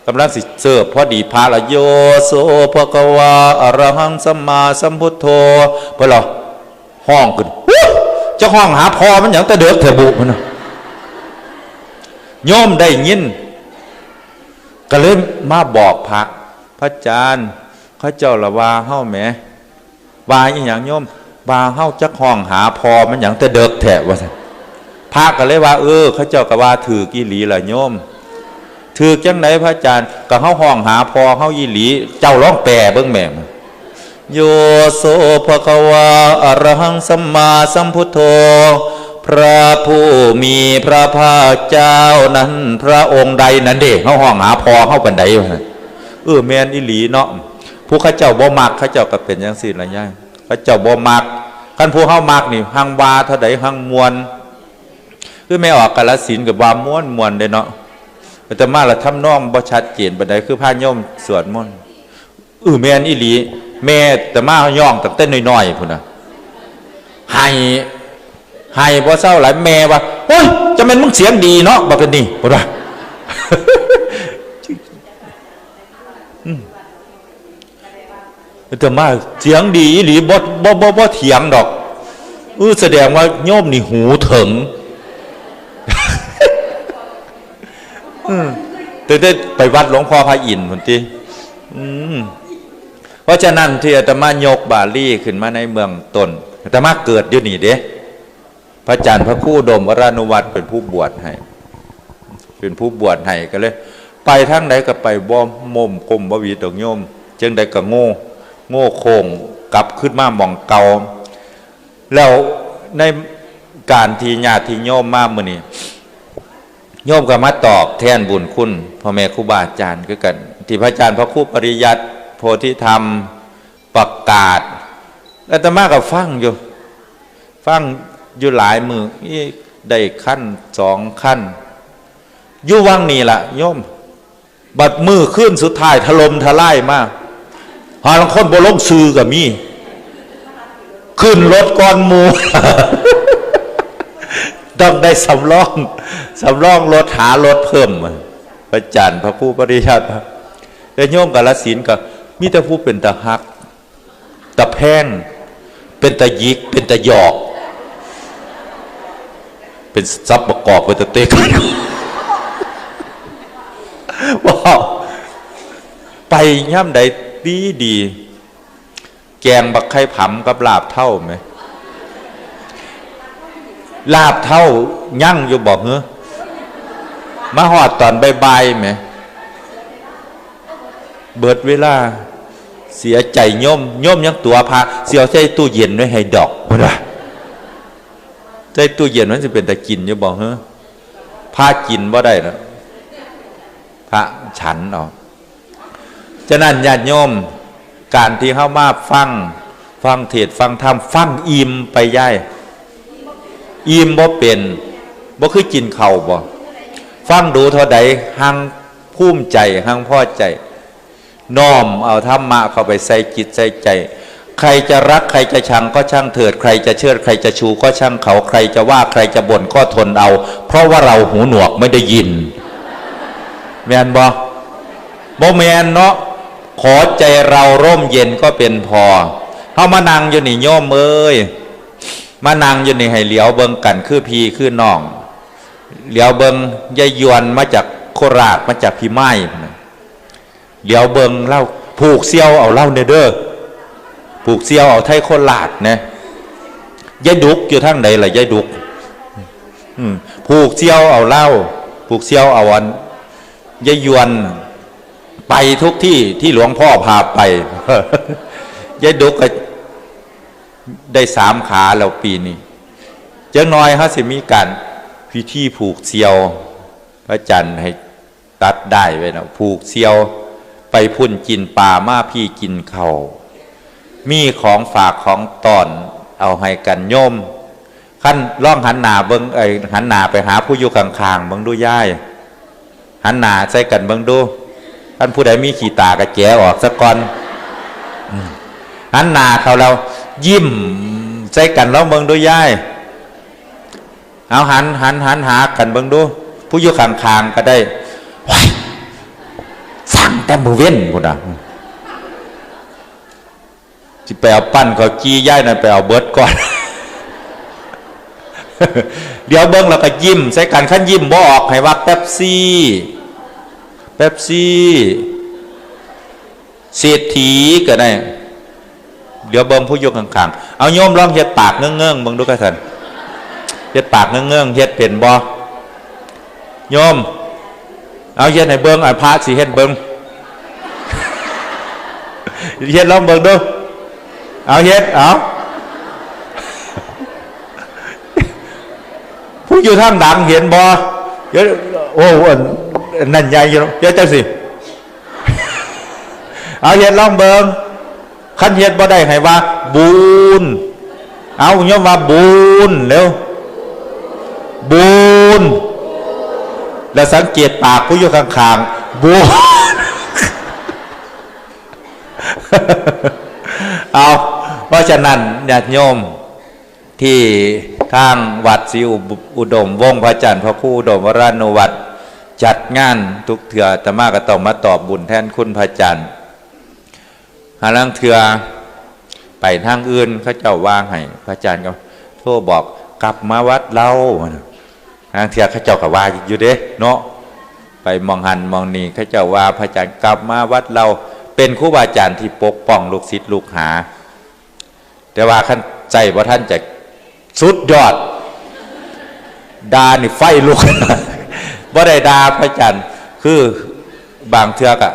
กำลังสิเสิร์ฟพอดีพระละ โยโสภะคะวา อะระหังสัมมาสัมพุทโธ เพิ่นละห้องขึ้น "ฮู้ จะห้องหาพ่อมันหยังแต่เดิกแท้บุ" เพิ่นน่ะ โยมได้ยิน ก็เลยมาบอกพระ "พระอาจารย์ เขาเจ้าละว่าเฮาแหม" "ว่าอีหยังโยม" "ว่าเฮาจักห้องหาพ่อมันหยังแต่เดิกแท้" ว่าซั่น พระก็เลยว่า "เออ เขาเจ้าก็ว่าถืกอีหลีล่ะโยม" "ถืกจังไดพระอาจารย์" "ก็เฮาห้องหาพ่อเฮาอีหลี เจ้าลองแปลเบิ่งแหม" โยโสภะคะวา อะระหังสัมมาสัมพุทโธ พระผู้มีพระภาคเจ้านั้นพระองค์ใด นั่นเด้ เฮาห้องหาพ่อเฮาปานใด ว่าซั่น เออ แม่นอีหลีเนาะ ผู้เขาเจ้าบ่มัก เขาเจ้าก็เป็นจังซี่ล่ะยาย เขาเจ้าบ่มัก คันผู้เฮามักนี่ หังว่าเท่าใดหังม่วน คือแม่ออกกาฬสินธุ์ก็ว่าม่วนๆ เด้เนาะ อาตมาละทำนองบ่ชัดเจนปานใด คือพาโยมสวดมนต์ เออ แม่นอีหลี แม่อาตมาย่องตั้งแต่น้อยๆ พุ้นน่ะ ไห้ ไห้บ่เซาหลาย แม่ว่า "โอ๊ย จะแม่นมึงเสียงดีเนาะ บักอันนี้" พุ้นว่า อืม อาตมาเสียงดีอีหลี บ่ บ่ บ่ บ่เถียงดอก เออ แสดงว่าโยมนี่หูเถิง อืม แต่ได้ไปวัดหลวงพ่อพระอินทร์พุ้นติ อืม เพราะฉะนั้นที่อาตมายกบาลีขึ้นมาในเมืองต้น อาตมาเกิดอยู่นี่เด้ พระอาจารย์พระครูอุดมวรานุวัฒน์เป็นผู้บวชให้ เป็นผู้บวชให้ก็เลย ไปทางใดก็ไปบ่ม่มก้มบ่หวีดอกโยม จังใดก็โง่ โง่โค้งกลับขึ้นมาหม่องเก่า แล้วในการที่ญาติโยมมามื้อนี้ โยมก็มาตอบแทนบุญคุณพ่อแม่ครูบาอาจารย์คือกัน ที่พระอาจารย์พระครูปริยัติโพธิธรรมประกาศ อาตมาก็ฟังอยู่ ฟังอยู่หลายมื้อ อีได้คันสองคัน อยู่วังนี่ล่ะโยม บัดมื้อคืนสุดท้ายถล่มทลายมา หาลางคนบ่ลงชื่อก็มี ขึ้นรถก่อนหมู่ ต้องได้สำรอง สำรองรถ หารถเพิ่ม พระอาจารย์พระครูปริยัติ แต่โยมกาฬสินธุ์ก็มีแต่ผู้เป็นตาฮัก ตาแพง เป็นตาหยิก เป็นตาหยอก เป็นทรัพย์ประกอบ เป็นตาเต็ก ว้าว ไปย่ำใดดีดี แกงบักไข่ผำกับลาบเท่าไหม ลาบเท่ายั่งอยู่บอกเหรอ มาฮอดตอนบ่ายๆไหม เบิดเวลา เสียใจโยม โยมยังตั๋วพระ สิเอาใส่ตู้เย็นไว้ให้ดอก พุ้นว่า ใส่ตู้เย็นมันสิเป็นตากินอยู่บอกเหรอ พระกินบ่ได้นะ พระฉันเอา ฉะนั้นญาติโยม การที่เฮามาฟัง ฟังเทศน์ฟังธรรม ฟังอิ่มไปยาย อิ่มบ่เป็น บ่คือกินข้าวบ่ ฟังดูเท่าใด หังภูมิใจ หังพอใจ น้อมเอาธรรมะเข้าไปใส่จิตใส่ใจ ใครจะรักใครจะชังก็ช่างเถิด ใครจะเชิดใครจะชูก็ช่างเขา ใครจะว่าใครจะบ่นก็ทนเอา เพราะว่าเราหูหนวกไม่ได้ยิน แม่นบ่ บ่แม่นเนาะ ขอใจเราร่มเย็นก็เป็นพอ เฮามานั่งอยู่นี่โยมเอ้ย มานั่งอยู่นี่ให้เหลียวเบิ่งกันคือพี่คือน้อง เหลียวเบิ่งยายยวนมาจากโคราช มาจากพิมายพุ้นน่ะ เหลียวเบิ่งลาว ผูกเสี่ยวเอาลาวแหน่เด้อ ผูกเสี่ยวเอาไทยโคราชแหน่ ยายดุกอยู่ทางใดล่ะยายดุก อืม ผูกเสี่ยวเอาลาว ผูกเสี่ยวเอาอัน ยายยวน ไปทุกที่ที่หลวงพ่อพาไป ยายดุกก็ได้สามขาแล้วปีนี้ จักหน่อยเฮาสิมีการพิธีผูกเสี่ยว พระอาจารย์ให้ตัดด้ายไว้นะ ผูกเสี่ยว ไปพุ้นกินปลา มาพี้กินข้าว มีของฝากของต้อนเอาให้กันโยม คันลองหันหน้าเบิ่ง เอ้ย หันหน้าไปหาผู้อยู่ข้างๆเบิ่งดูยาย หันหน้าใส่กันเบิ่งดู คันผู้ใดมีขี้ตาก็แจ๋ออกซะก่อน อืม หันหน้าเข้าแล้ว ยิ้มใส่กันลองเบิ่งดูยาย เอาหันหันหันหากันเบิ่งดู ผู้อยู่ข้างๆก็ได้ "โอ้ย สั่งแต่มื้อเว้นพุ้นน่ะ สิไปเอาปั้นข้าวจี่ยายนั่นไปเอาเบิดก่อน" เดี๋ยวเบิ่งแล้วก็ยิ้มใส่กัน คันยิ้มบ่ออกให้ว่าเป๊ปซี่ เป๊ปซี่ เศรษฐีก็ได้ เดี๋ยวเบิ่งผู้อยู่ข้างๆ เอาโยมลองเฮ็ดปากเงิ่งๆ เบิ่งดูกะซั่น เฮ็ดปากเงิ่งๆ เฮ็ดเป็นบ่ โยม เอาเฮ็ดให้เบิ่ง อันพระสิเฮ็ดเบิ่ง เฮ็ดลองเบิ่งดู เอาเฮ็ด เอา ผู้อยู่ทางหลังเห็นบ่ เดี๋ยว โอ้ อัน อันนั่นใหญ่อยู่ เดี๋ยวจังสิ เอาเฮ็ดลองเบิ่ง คันเฮ็ดบ่ได้ให้ว่า บุญ เอาโยมว่า บุญ เร็ว บุญ แล้วสังเกตปากผู้อยู่ข้างๆ บุญ เอา เพราะฉะนั้นญาติโยม ที่ทางวัดศรีอุบ- อุดมวงศ์ พระอาจารย์พระครูอุดมวรานุวัฒน์ จัดงานทุกเทื่อ อาตมาก็ต้องมาตอบบุญแทนคุณพระอาจารย์ หาลางเทื่อไปทางอื่น เขาเจ้าว่าให้ พระอาจารย์ก็โทรบอก "กลับมาวัดเรา" หาลางเทื่อเขาเจ้าก็ว่าอยู่เด้เนาะ ไปหม่องหั้นหม่องนี่ เขาเจ้าว่า "พระอาจารย์กลับมาวัดเรา" เป็นครูบาอาจารย์ที่ปกป้องลูกศิษย์ลูกหา แต่ว่าคันใส่บ่ทันจะสุดยอด ด่านี่ไฟลุก บ่ได้ด่าพระอาจารย์ คือบางเทื่อก็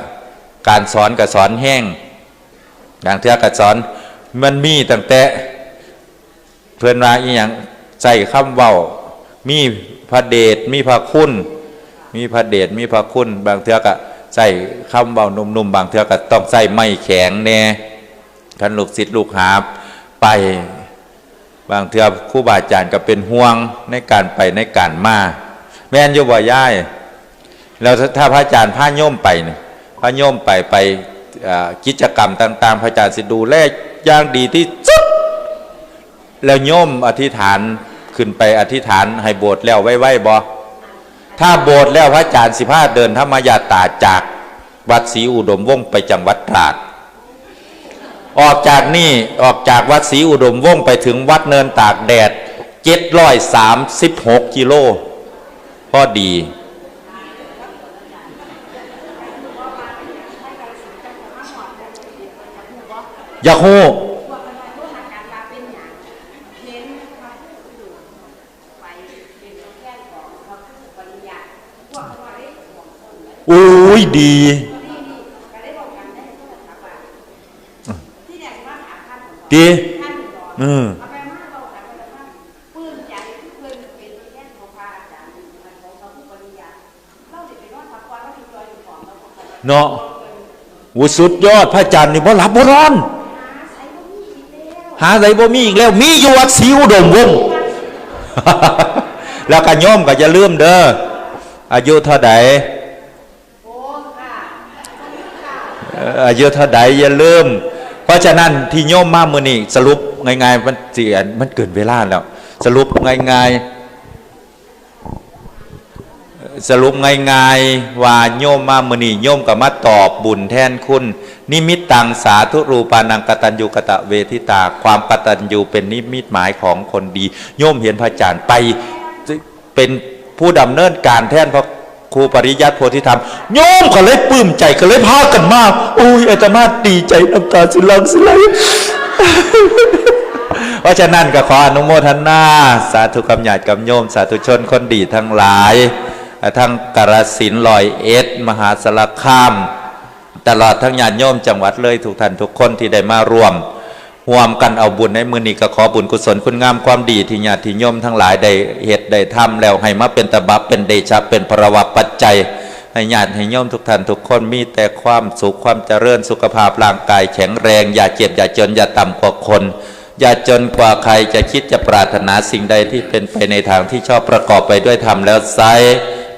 การสอนก็สอนแฮง บางเทื่อก็สอน มันมีตั้งแต่ เพิ่นว่าอีหยัง ใส่คำเว้า มีพระเดช มีพระคุณ มีพระเดช มีพระคุณ บางเทื่อก็ใส่คำเว้านุ่มๆ บางเทื่อก็ต้องใส่ไม้แข็งแน่ คันลูกศิษย์ลูกหาไป บางเทื่อครูบาอาจารย์ก็เป็นห่วงในการไปในการมา แม่นอยู่บ่ยาย แล้วถ้าพระอาจารย์พาโยมไปนี่ พาโยมไป ไป เอ่อ กิจกรรมต่างๆ พระอาจารย์สิดูแลอย่างดีที่สุด แล้วโยมอธิษฐาน ขึ้นไปอธิษฐานให้โบสถ์แล้วไวๆ บ่ ถ้าโบสถ์แล้วพระอาจารย์สิพาเดินธรรมยาตราจากวัดศรีอุดมวงศ์ไปจังหวัดตราด ออกจากนี่ ออกจากวัดศรีอุดมวงศ์ไปถึงวัดเนินตากแดด เจ็ดร้อยสามสิบหก กิโล พอดี อยากฮู้ อุ้ย ดี ดี อืม เนาะ โอ้ สุดยอด พระอาจารย์นี่บ่หลับบ่นอน หาไสบ่มีอีกแล้ว มีอยู่วัดศรีอุดมวงศ์ แล้วก็โยมก็อย่าลืมเด้อ อายุเท่าใด เอ่อ อายุเท่าใดอย่าลืม เพราะฉะนั้นที่โยมมามื้อนี้ สรุปง่ายๆ มันสิ มันเกินเวลาแล้ว สรุปง่ายๆ สรุปง่ายๆ ว่าโยมมามื้อนี้ โยมก็มาตอบบุญแทนคุณ นิมิตตังสาธุรูปานังกตัญญูกตเวทิตา ความกตัญญูเป็นนิมิตหมายของคนดี โยมเห็นพระอาจารย์ไป เป็นผู้ดำเนินการแทนพระครูปริยัติโพธิธรรม โยมก็เลยปลื้มใจ ก็เลยพากันมา โอ้ย อาตมาดีใจ น้ำตาสิหลั่งสิไหล เพราะฉะนั้นก็ขออนุโมทนา สาธุกับญาติกับโยม สาธุชนคนดีทั้งหลาย ทั้งกาฬสินธุ์ ร้อยเอ็ด มหาสารคาม ตลอดทั้งญาติโยมจังหวัดเลย ทุกท่านทุกคนที่ได้มาร่วม ร่วมกันเอาบุญในมื้อนี้ ก็ขอบุญกุศลคุณงามความดีที่ญาติโยมทั้งหลายได้เฮ็ดได้ทำแล้ว ให้มาเป็นตบะเป็นเดชะเป็นพลวปัจจัย ให้ญาติให้โยมทุกท่านทุกคนมีแต่ความสุขความเจริญ สุขภาพร่างกายแข็งแรง อย่าเจ็บอย่าจน อย่าต่ำกว่าคน อย่าจนกว่าใคร จะคิดจะปรารถนาสิ่งใดที่เป็นไปในทางที่ชอบประกอบไปด้วยธรรมแล้วไซร้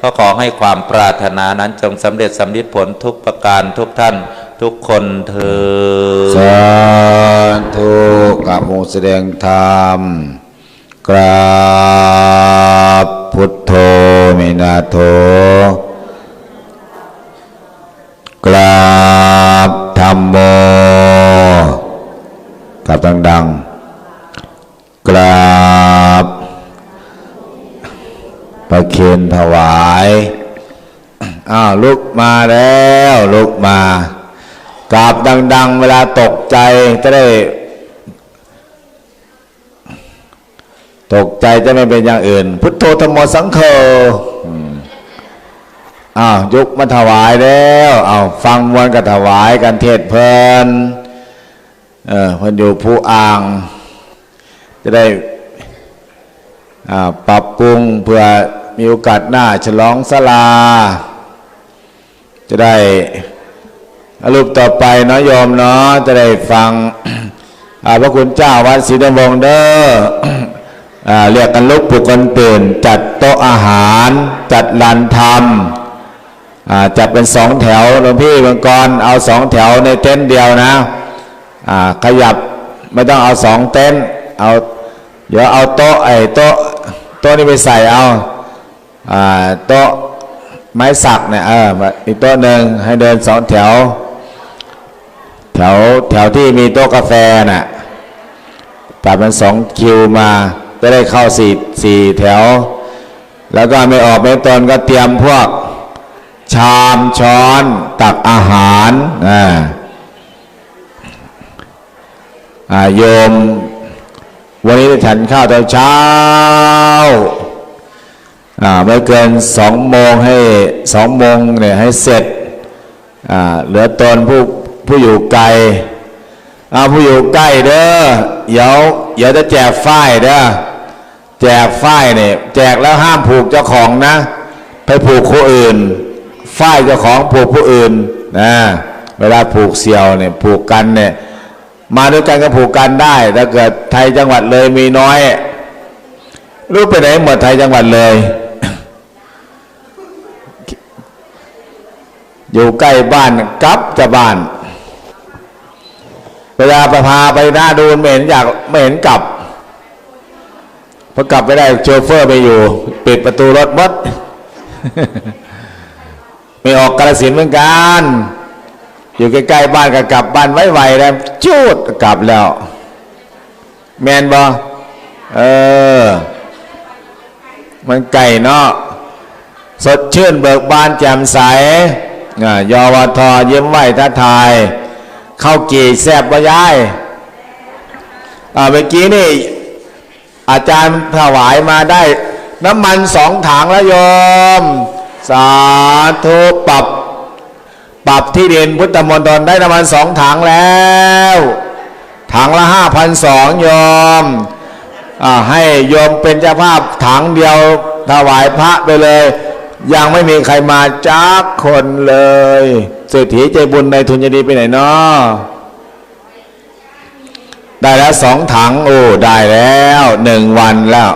ก็ขอให้ความปรารถนานั้นจงสำเร็จสำลิดผลทุกประการทุกท่าน ทุกคนเทอญ สาธุ กราบองค์แสดงธรรม กราบ พุทโธ เมนาโถ กราบ ธัมโม กราบดังๆ กราบ ประเคนถวาย อ้าว ลุกมาแล้ว ลุกมา กราบดังๆ เวลาตกใจจะได้ ตกใจจะไม่เป็นอย่างอื่น พุทโธ ธัมโม สังโฆ อืม อ้าว ยกมาถวายแล้ว เอา ฟังมวลก็ถวายกัน เทศน์เพลิน เออ เพิ่นอยู่ภูอ่าง จะได้ อ่า ปรับปรุงเพื่อมีโอกาสหน้าฉลองศาลา จะได้ อ่ะ รูปต่อไปเนาะโยมเนาะ จะได้ฟัง อ่า พระคุณเจ้าวัดศรีดำรงเด้อ อ่า เรียกกันลุกปลุกกันตื่น จัดโต๊ะอาหาร จัดลานธรรม อ่า จัดเป็นสองแถว หลวงพี่มังกร เอาสองแถวในเต็นท์เดียวนะ อ่า ขยับ ไม่ต้องเอาสองเต็นท์ เอา เดี๋ยวเอาโต๊ะ ไอ้โต๊ะ โต๊ะนี่ไปใส่เอา อ่า โต๊ะไม้สักเนี่ย เออ อีกโต๊ะหนึ่ง ให้เดินสองแถว แถว แถวที่มีโต๊ะกาแฟน่ะ จัดเป็นสองคิวมา จะได้เข้าสี่ สี่แถว แล้วก็ไม่ออกไม่ตนก็เตรียมพวก ชามช้อนตักอาหาร อ่า อ่า โยม วันนี้ได้ฉันข้าวตอนเช้า อ่า ไม่เกินสองโมง ให้ สองโมงเนี่ยให้เสร็จ อ่า เหลือตนผู้ ผู้อยู่ไกล อ่า ผู้อยู่ใกล้เด้อ เดี๋ยว เดี๋ยวจะแจกฝ้ายเด้อ แจกฝ้ายเนี่ย แจกแล้วห้ามผูกเจ้าของนะ ไปผูกคนอื่น ฝ้ายเจ้าของผูกผู้อื่นนะ เวลาผูกเสี่ยวเนี่ย ผูกกันเนี่ย มาด้วยกันก็ผูกกันได้ ถ้าเกิดไทยจังหวัดเลยมีน้อย รู้ไปไหนหมดไทยจังหวัดเลย อยู่ใกล้บ้านกลับจะบ้าน เวลาไปพาไปหน้าดูนไม่เห็นอยาก ไม่เห็นกลับ พอกลับไม่ได้โชเฟอร์ไม่อยู่ ปิดประตูรถหมด ไม่ออกกาฬสินธุ์เหมือนกัน อยู่ใกล้ๆบ้านก็กลับบ้านไวๆแล้ว จูดกลับแล้ว แม่นบ่ เออ มันไกลเนาะ สดชื่นเบิกบานแจ่มใส อ่า ยอวท ยิ้มไหวทักทาย ข้าวกี่แซ่บบ่ยาย อ่า เมื่อกี้นี่ อาจารย์ถวายมาได้ น้ำมันสองถังแล้วโยม สาธุ ปรับ ปรับที่ดินพุทธมณฑลได้น้ำมันสองถังแล้ว ถังละห้าพันสองโยม อ่า ให้โยมเป็นเจ้าภาพถังเดียวถวายพระไปเลย ยังไม่มีใครมาจักคนเลย เศรษฐีใจบุญนายทุนจะดีไปไหนเนาะ ได้แล้วสองถัง โอ้ ได้แล้วหนึ่งวันแล้ว